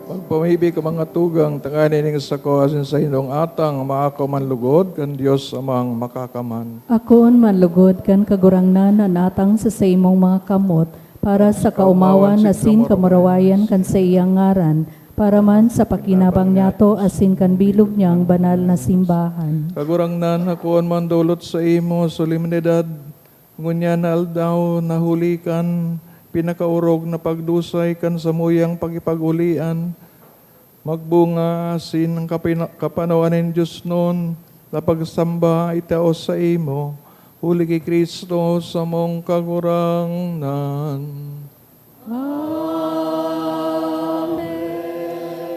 Magpamibi ka, mga tugang, tanganing ning sako asin sa indong atang maako man lugod kan Dios Amang Makakaman. Akoon man lugod kan Kagurangnan an atang sa saimong mga kamot, para sa kaomawan asin kamurawayan kan saiyang ngaran, para man sa pakinabang niyato asin kan bilog niyang banal na simbahan. Kagurangnan, akoon man dolot saimo, solemnidad, ngunyan na aldaw na huli kan pinakaorog na pagdusay kan samuyang pakipag-olian, magbunga asin ang kapina-, kapanoan nin diosnon na pagsamba itao saimo, huli ki Cristo samong Kagurangnan. Amen.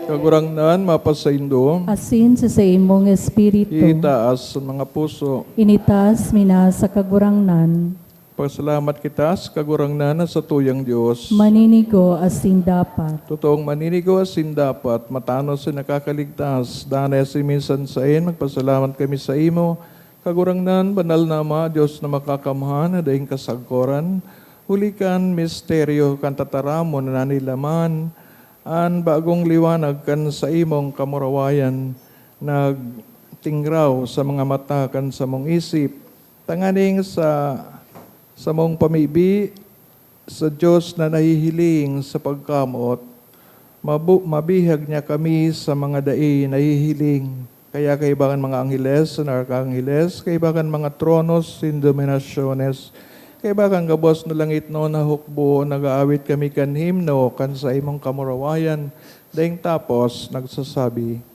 Kagurangnan, mapasaindo. Asin sa saimong espiritu. Itaas an mga puso. Initaas mi na sa Kagurangnan. Pasalamat kita sa Kagurangnan na satuyang Dios. Maninigo asin dapat. Totoong maninigo asin dapat, matanos asin nakakaligtas, danay asin minsan saen, magpasalamat kami saimo, Kagurangnan, Banal na Ama, Dios na Makakamhan, na daing kasagkoran, huli kan misteryo kan tataramon na nanilaman an bagong liwanag kan saimong kamurawayan, nagtingraw sa mga mata kan samong isip, tanganing sa samong pamibi sa Dios na nahihiling sa pagkamoot, mabu-, mabihag niya kami sa mga dai nahihiling. Kaya kaiba kan mga angheles na arkangheles, kaiba kan mga tronos nin dominasyones, kaiba kan gabos na langitnon na hukbo, nag-aawit kami kan himno kan saimong kamurawayan, daing tapos nagsasabi,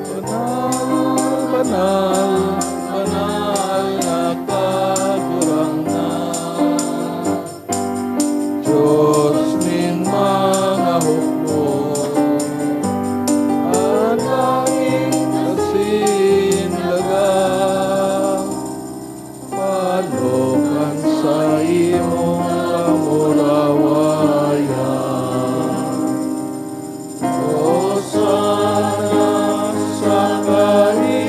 "Banal, banal, banal na Kagurangnan, Dios nin mga hukbo, an langit asin daga." Palokan sa imong kamurawayan. Hosana sa kaitaasan.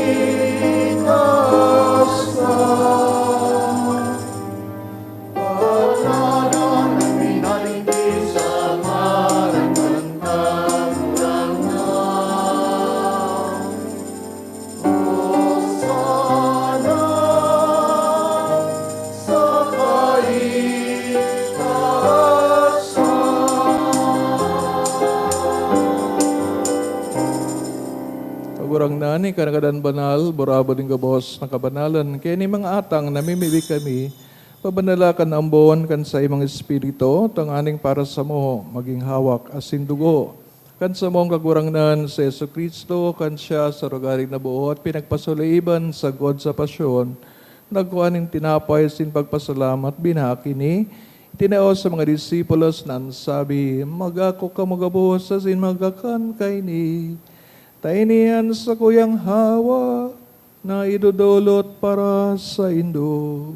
Hosana ang minalingki sa ngaran kan Kagurangnan. Hosana sa kaitaasan. Kagurangnan, ika na gadan banal, burabod nin gabos na kabanalan. Kaya nin mga atang namimibi kami, pabanala kan ambon kan saimong Espiritu, tanganing para samo magin hawak asin dugo kan samong Kagurangnan si Jesu-Cristo, kan siya sa rugari nabuot, pinagpasuliiban sagkod sa pasyon, Nagkua nin tinapay asin pagpasalamat, binakini, itinao sa mga disipulos na an sabi, "Mag-ako kamo gabos asin magkakan kaini. Ta ini an sakuyang hawak na idodolot para saindo."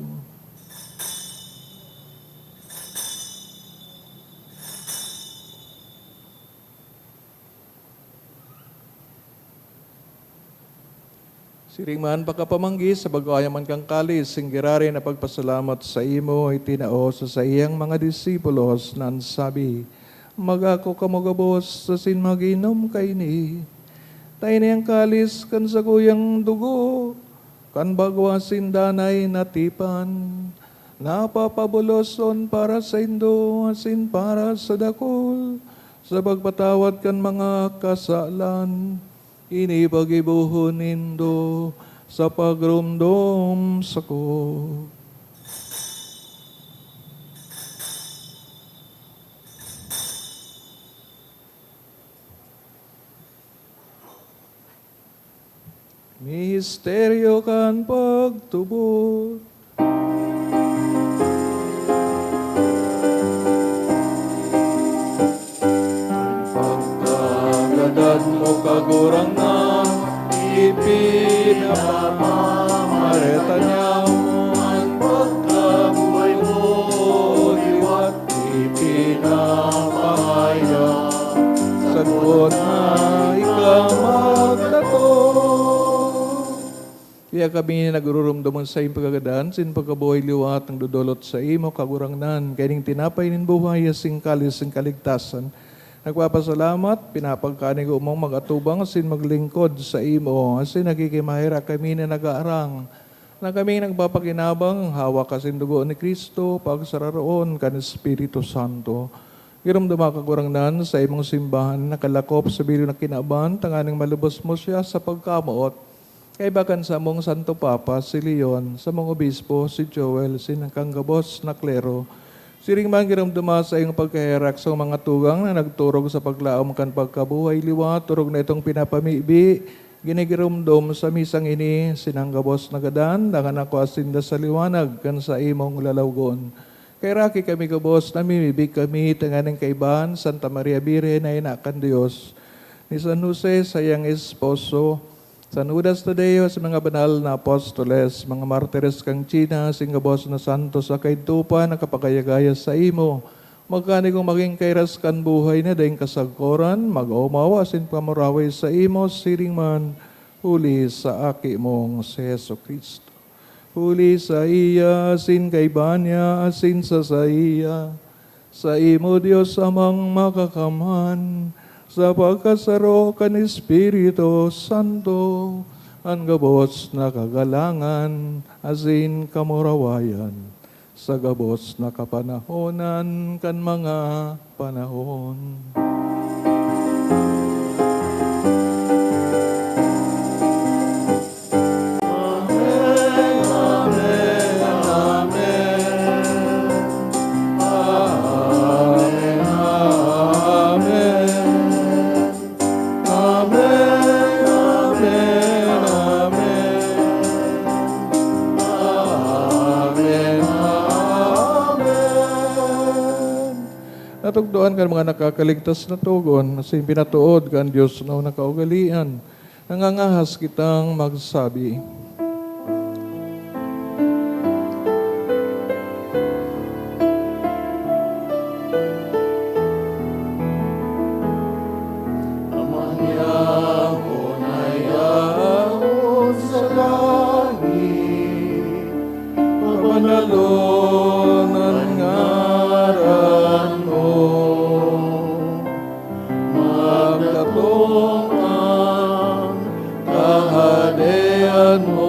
Siring man, pakapamanggi sa bako, aya man kan kalis, singgiraray na pagpasalamat saimo, itinao sa saiyang mga disipulos na an sabi, "Mag-ako kamo gabos asin mag-inom kaini. Ta ini an kalis kan sakuyang dugo, kan bago asin danay na tipan, na papabuloson para saindo asin para sa dakul, sa pagpatawad kan mga kasalan. Ini paggibohon nindo sa pagromdom sako." Misteryo kan pagtubod. Pagkagadan mo, Kagurangnan, ipinapamareta niya mo an pagkabuhay mo, liwat ipinapahayag, sagkod na ika magdatong. Kaya kami nagrurumdom sa saimong pagkagadan, sin pagkabuhay liwat nagdodolot saimo, Kagurangnan, kaining tinapay nin buhay, asin kalis nin kaligtasan. Nagpapasalamat, pinapagkanigo mong mag-atubang asin maglingkod saimo, asin nagkikimaherak kami na nag-aarang na kaming nagpapakinabang hawak asin dugo ni Cristo, pagsararoon kan Espiritu Santo. Giromdoma, Kagurangnan, sa imong simbahan nakalakop sa bilog na kinaban, tanganing malubos mo siya sa pagkamoot. Kaiba kan samong Santo Papa, si Leon, samong Obispo, si Joel, sinang kan gabos na klero. Siring man giromdoma sa iyong pagkaherak sa mga tugang na nagturog sa paglaom kan pagkabuhay liwat, orog na itong pinapamibi, ginigiromdom sa misang ini, sinang gabos na gadan, dangan ako asinda sa liwanag kan saimong lalawgon. Kaheraki kami gabos, namimibi kami, tanganing kaibahan Santa Maria Birhen na ina kan Dios, ni San Jose, sayang esposo, San Judas Tadeo, sa mga banal na apostoles, mga martires kan China, asin gabos na santos sa kaidto pa nakapagayagaya saimo. Magkanigong magin kairas kan buhay na daing kasagkoran, mag-omaw asin pamuraway saimo, siring man, huli sa Aki mong si Jesu-Cristo. Huli saiya, asin kaiba niya, asin sa saiya, saimo, Dios Amang Makakamhan, sa pagkasaro kan Espiritu Santo, an gabos na kagalangan asin kamurawayan, sa gabos na kapanahonan kan mga panahon. Amen, amen, amen. Amen, amen. Amen, amen, amen. Amen, amen. Natugdoan kan mga nakakaligtas na togon, asin pinatood kan Dios na nakaugalian. Nangangahas kitang magsabi. Ama niyamo na yaon sa langit, pabanalon an ngaran mo. Magdatong an Kahadean mo.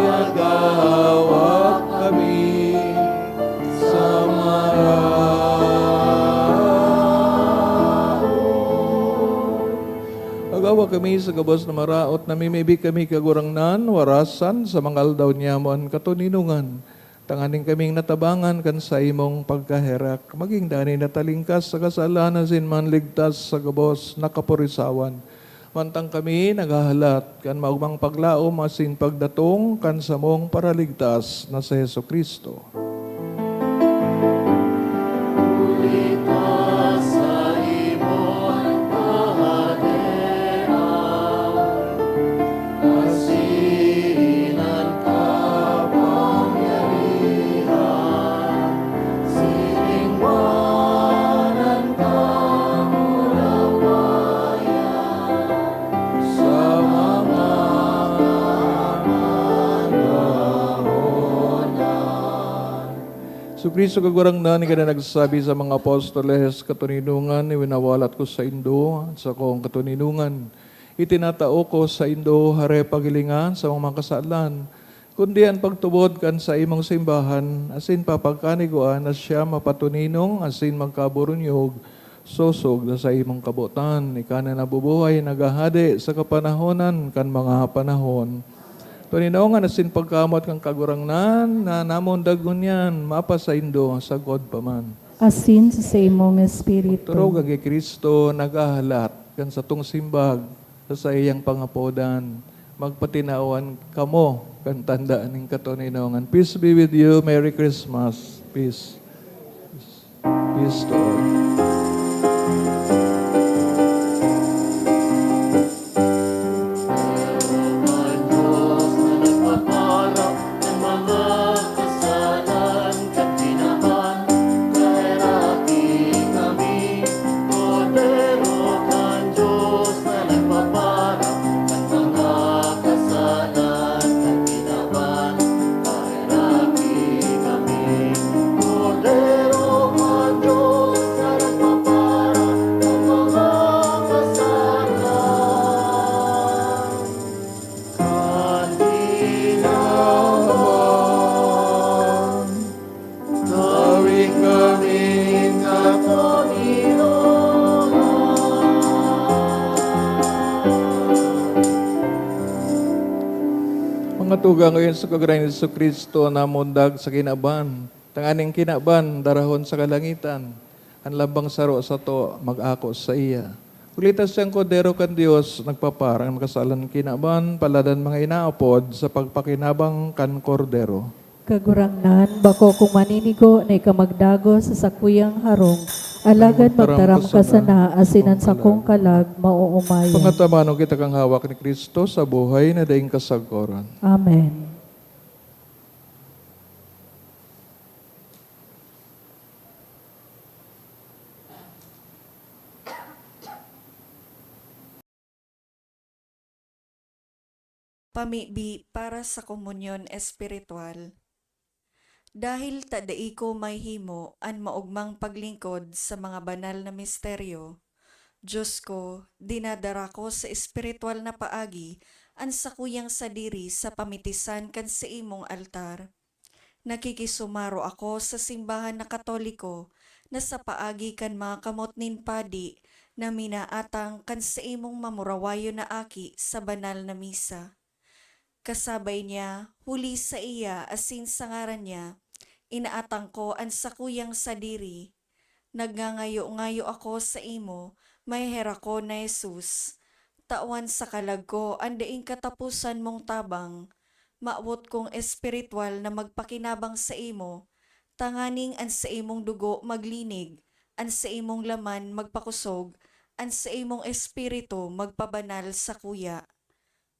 Agawa kami sa maraot. Agawa kami sa gabos na maraot, namimibi kami, Kagurangnan, warasan sa mga aldaw niyamo an katoninongan. Tanganing kaming natabangan kan saimong pagkaherak, magin danay na talingkas sa kasalan asin manligtas sa gabos na kapurisawan. Mantang kami naghahalat kan maogmang paglaom asin pagdatong kan samong Paraligtas na si Jesu-Cristo. Huli ta sa imo an kahadean, asin an kapangyarihan, siring man an kamurawayan, sa mga kapanahon. Jesu-Cristo, Kagurangnan, ika na nagsabi sa mga apostoles, "Katoninongan, iwinawalat ko saindo an sakong katoninongan. Itinatao ko saindo, hare paghilingan sa mga kasalan, kundi an pagtubod kan saimong simbahan, asin papagkanigwaan na siya mapatoninong asin magkaburunyog, sosog na saimong kabotan. Ika na nabubuhay, naghahade sa kapanahonan kan mga panahon." Toninongan asin pagkamoot kan Kagurangnan na namundag ngunyan, mapasaindo sagkod pa man. Asin sa saimong espiritu. Turog ki Cristo, naghahalat kan satong simbag sa saiyang pangapodan. Magpatinawan kamo kan tanda nin katoninongan. Peace be with you. Merry Christmas. Peace. Peace to all. Kan tinawan, gawin kami katoninongan. Mga tugang, ngayon sa Kagurangnan Jesu-Cristo, namundag sa kinaban, tanganing kinaban darahon sa kalangitan. An lambang saro sato mag-ako saiya. Huli ta siyang Kordero kan Dios, nagpapara kan kasalan kinaban, paladan mga inaapod sa pagpakinabang kan Kordero. Kagurangnan, bako kong maninigo na ika magdagos sa sakuyang harong, alagad magtaram ka sana, asin an sakong kalag maoomayan. Pangatamanon kita kan hawak ni Cristo sa buhay na daing kasagkoran. Amen. Pamibi para sa komunyon espiritual. Dahil ta dai ko mahimo an maogmang paglingkod sa mga banal na misteryo, Dios ko, dinadara ko sa espiritual na paagi an sakuyang sadiri sa pamitisan kan saimong altar. Nakikisumaro ako sa simbahan na Katoliko na sa paagi kan mga kamot nin padi na minaatang kan saimong mamurawayon na aki sa banal na misa. Kasabay niya, huli saiya asin sa ngaran niya, inaatang ko an sakuyang sadiri. Nagngangayo-ngayo ako saimo, maheherak ko na Jesus. Tawan sa kalag ko an daing kataposan mong tabang. Mawot kong espiritual na magpakinabang saimo, tanganing an saimong dugo maglinig, an saimong laman magpakosog, an saimong espiritu magpabanal sakuya.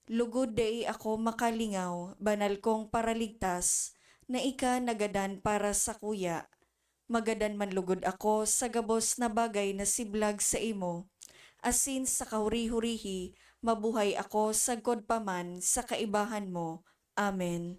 Lugod dai ako makalingaw, banal kong Paraligtas, na ika nagadan para sakuya. Magadan man lugod ako sa gabos na bagay na siblag saimo, asin sa kahuri-hurihi mabuhay ako sagkod pa man sa kaibahan mo. Amen.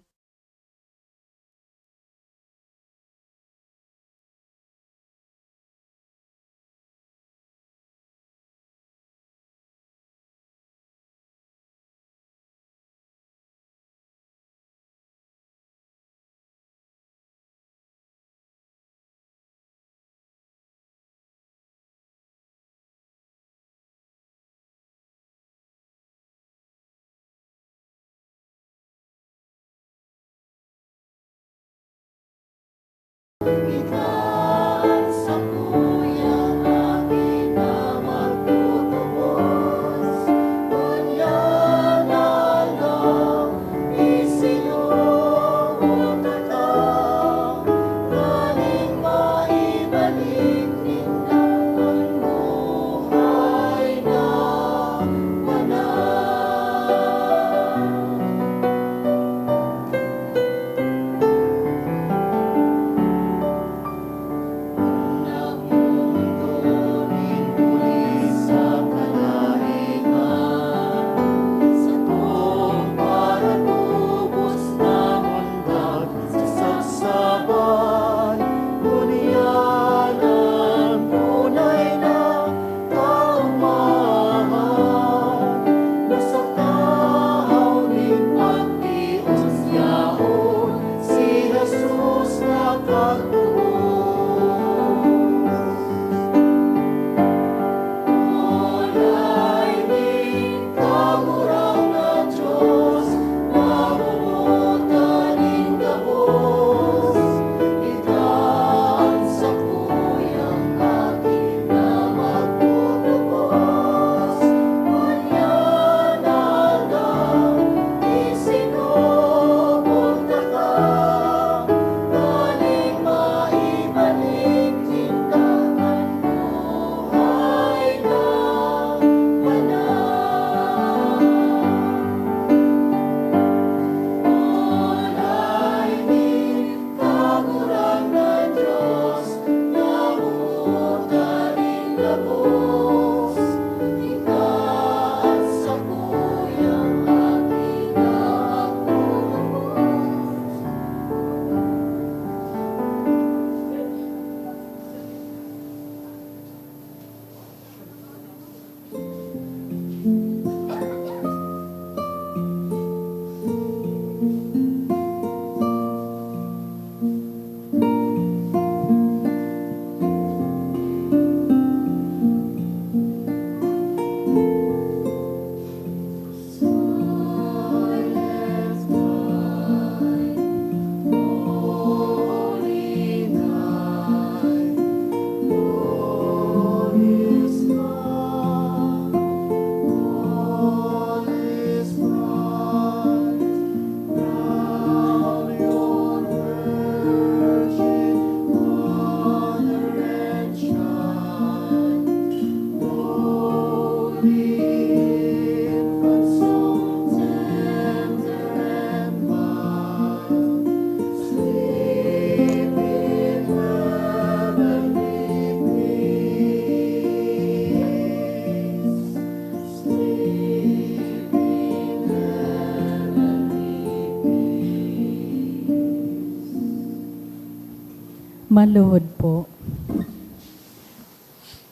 Maluhod po.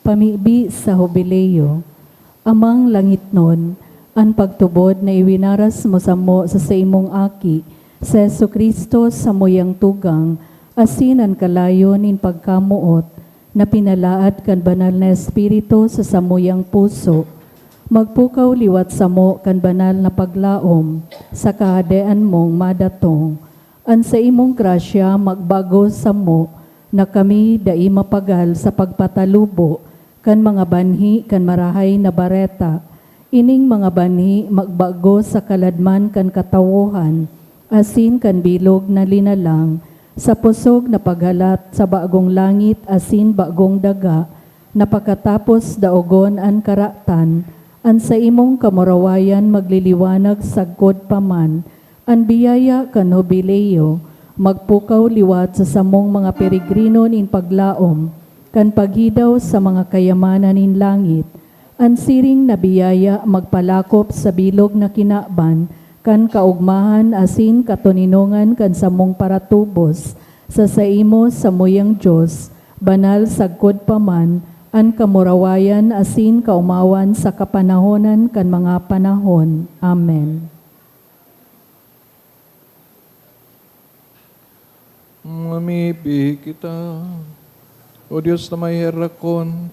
Pamibi sa Hubileo. Amang langitnon, an pagtubod na iwinaras mo samo sa saimong Aki, si Jesu-Cristo, samuyang tugang, asin an kalayo nin pagkamoot na pinalaad kan Banal na Espiritu sa samuyang puso, magpukaw liwat samo kan banal na paglaom sa Kahadean mong madatong. An saimong grasya magbago samo, na kami dai mapagal sa pagpatalubo kan mga banhi kan Marahay na Bareta. Ining mga banhi magbago sa kaladman kan katawohan asin kan bilog na linalang, sa pusog na paghalat sa bagong langit asin bagong daga, na pakatapos daogon an karatan, an saimong kamurawayan magliliwanag sagkod pa man. An biyaya kan Hubileo magpukaw liwat sa samong mga peregrino nin paglaom kan paghidaw sa mga kayamanan nin langit. An siring na biyaya magpalakop sa bilog na kinaban kan kaogmahan asin katoninongan kan samong paratubos sa saimo, samuyang Dios, banal sagkod pa man an kamurawayan asin kaomawan sa kapanahonan kan mga panahon. Amen. Mamibi kita. O Dios na may herakon,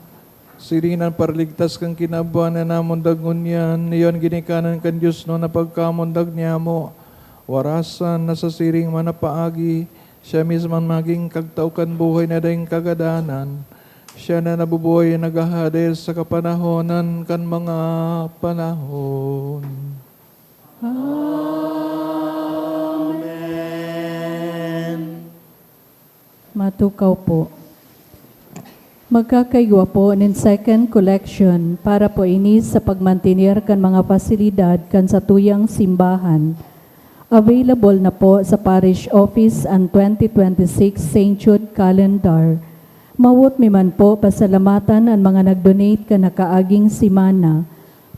siring an paraligtas kan kinaban na namundag ngunyan, iyo an ginikanan kan diosnon na pagkamundag niyamo. Warasan na sa siring man na paagi, siya mismo an magin kagtao kan buhay na daing kagadanan. Siya na nabubuhay an naghahade sa kapanahonan kan mga panahon. Amen. Matukaw po. Magkakaigwa po nin second collection para po ini sa pagmantener kan mga pasilidad kan satuyang simbahan. Available na po sa parish office an twenty twenty-six Saint Jude Calendar. Mawot mi man po pasalamatan an mga nag-donate kan nakaaging semana.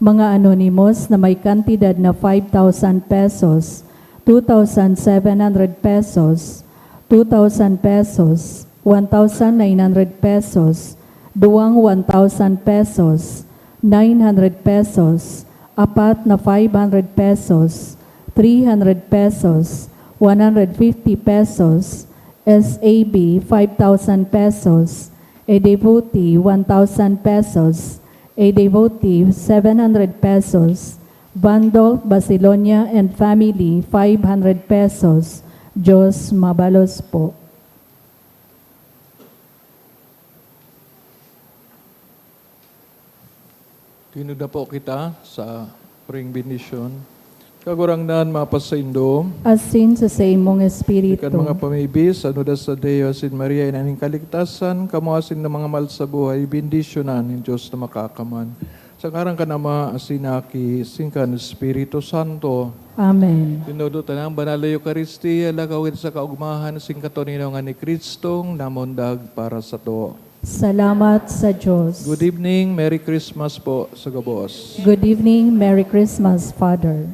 Mga anonymous na may kantidad na five thousand pesos, two thousand seven hundred pesos, two thousand pesos, one thousand nine hundred pesos, duwang one thousand pesos, nine hundred pesos, apat na five hundred pesos, three hundred pesos, one hundred fifty pesos, S A B five thousand pesos, a devotee one thousand pesos, a devotee seven hundred pesos, Vandolf Basilonia and family five hundred pesos. Diyos mabalos po. Tinod na po kita sa praying benediction. Kagurangnan, mapasaindo. Asin sa saimong espiritu. Kan mga pamibi, sa nudas sa Dios, in Maria, ina nin kaligtasan, kamo asin ng mga mahal sa buhay, bendisyonan nin Dios na makakaman. Sa ngaran kan Ama, asin Aki, asin kan Espiritu Santo. Amen. Tinudo tanang banal na Eukaristia, lakaw kita sa kaugmahan, asin katoninongan ni Kristong namundag para sato. Salamat sa Diyos. Good evening, Merry Christmas po sa gabos. Good evening, Merry Christmas, Father.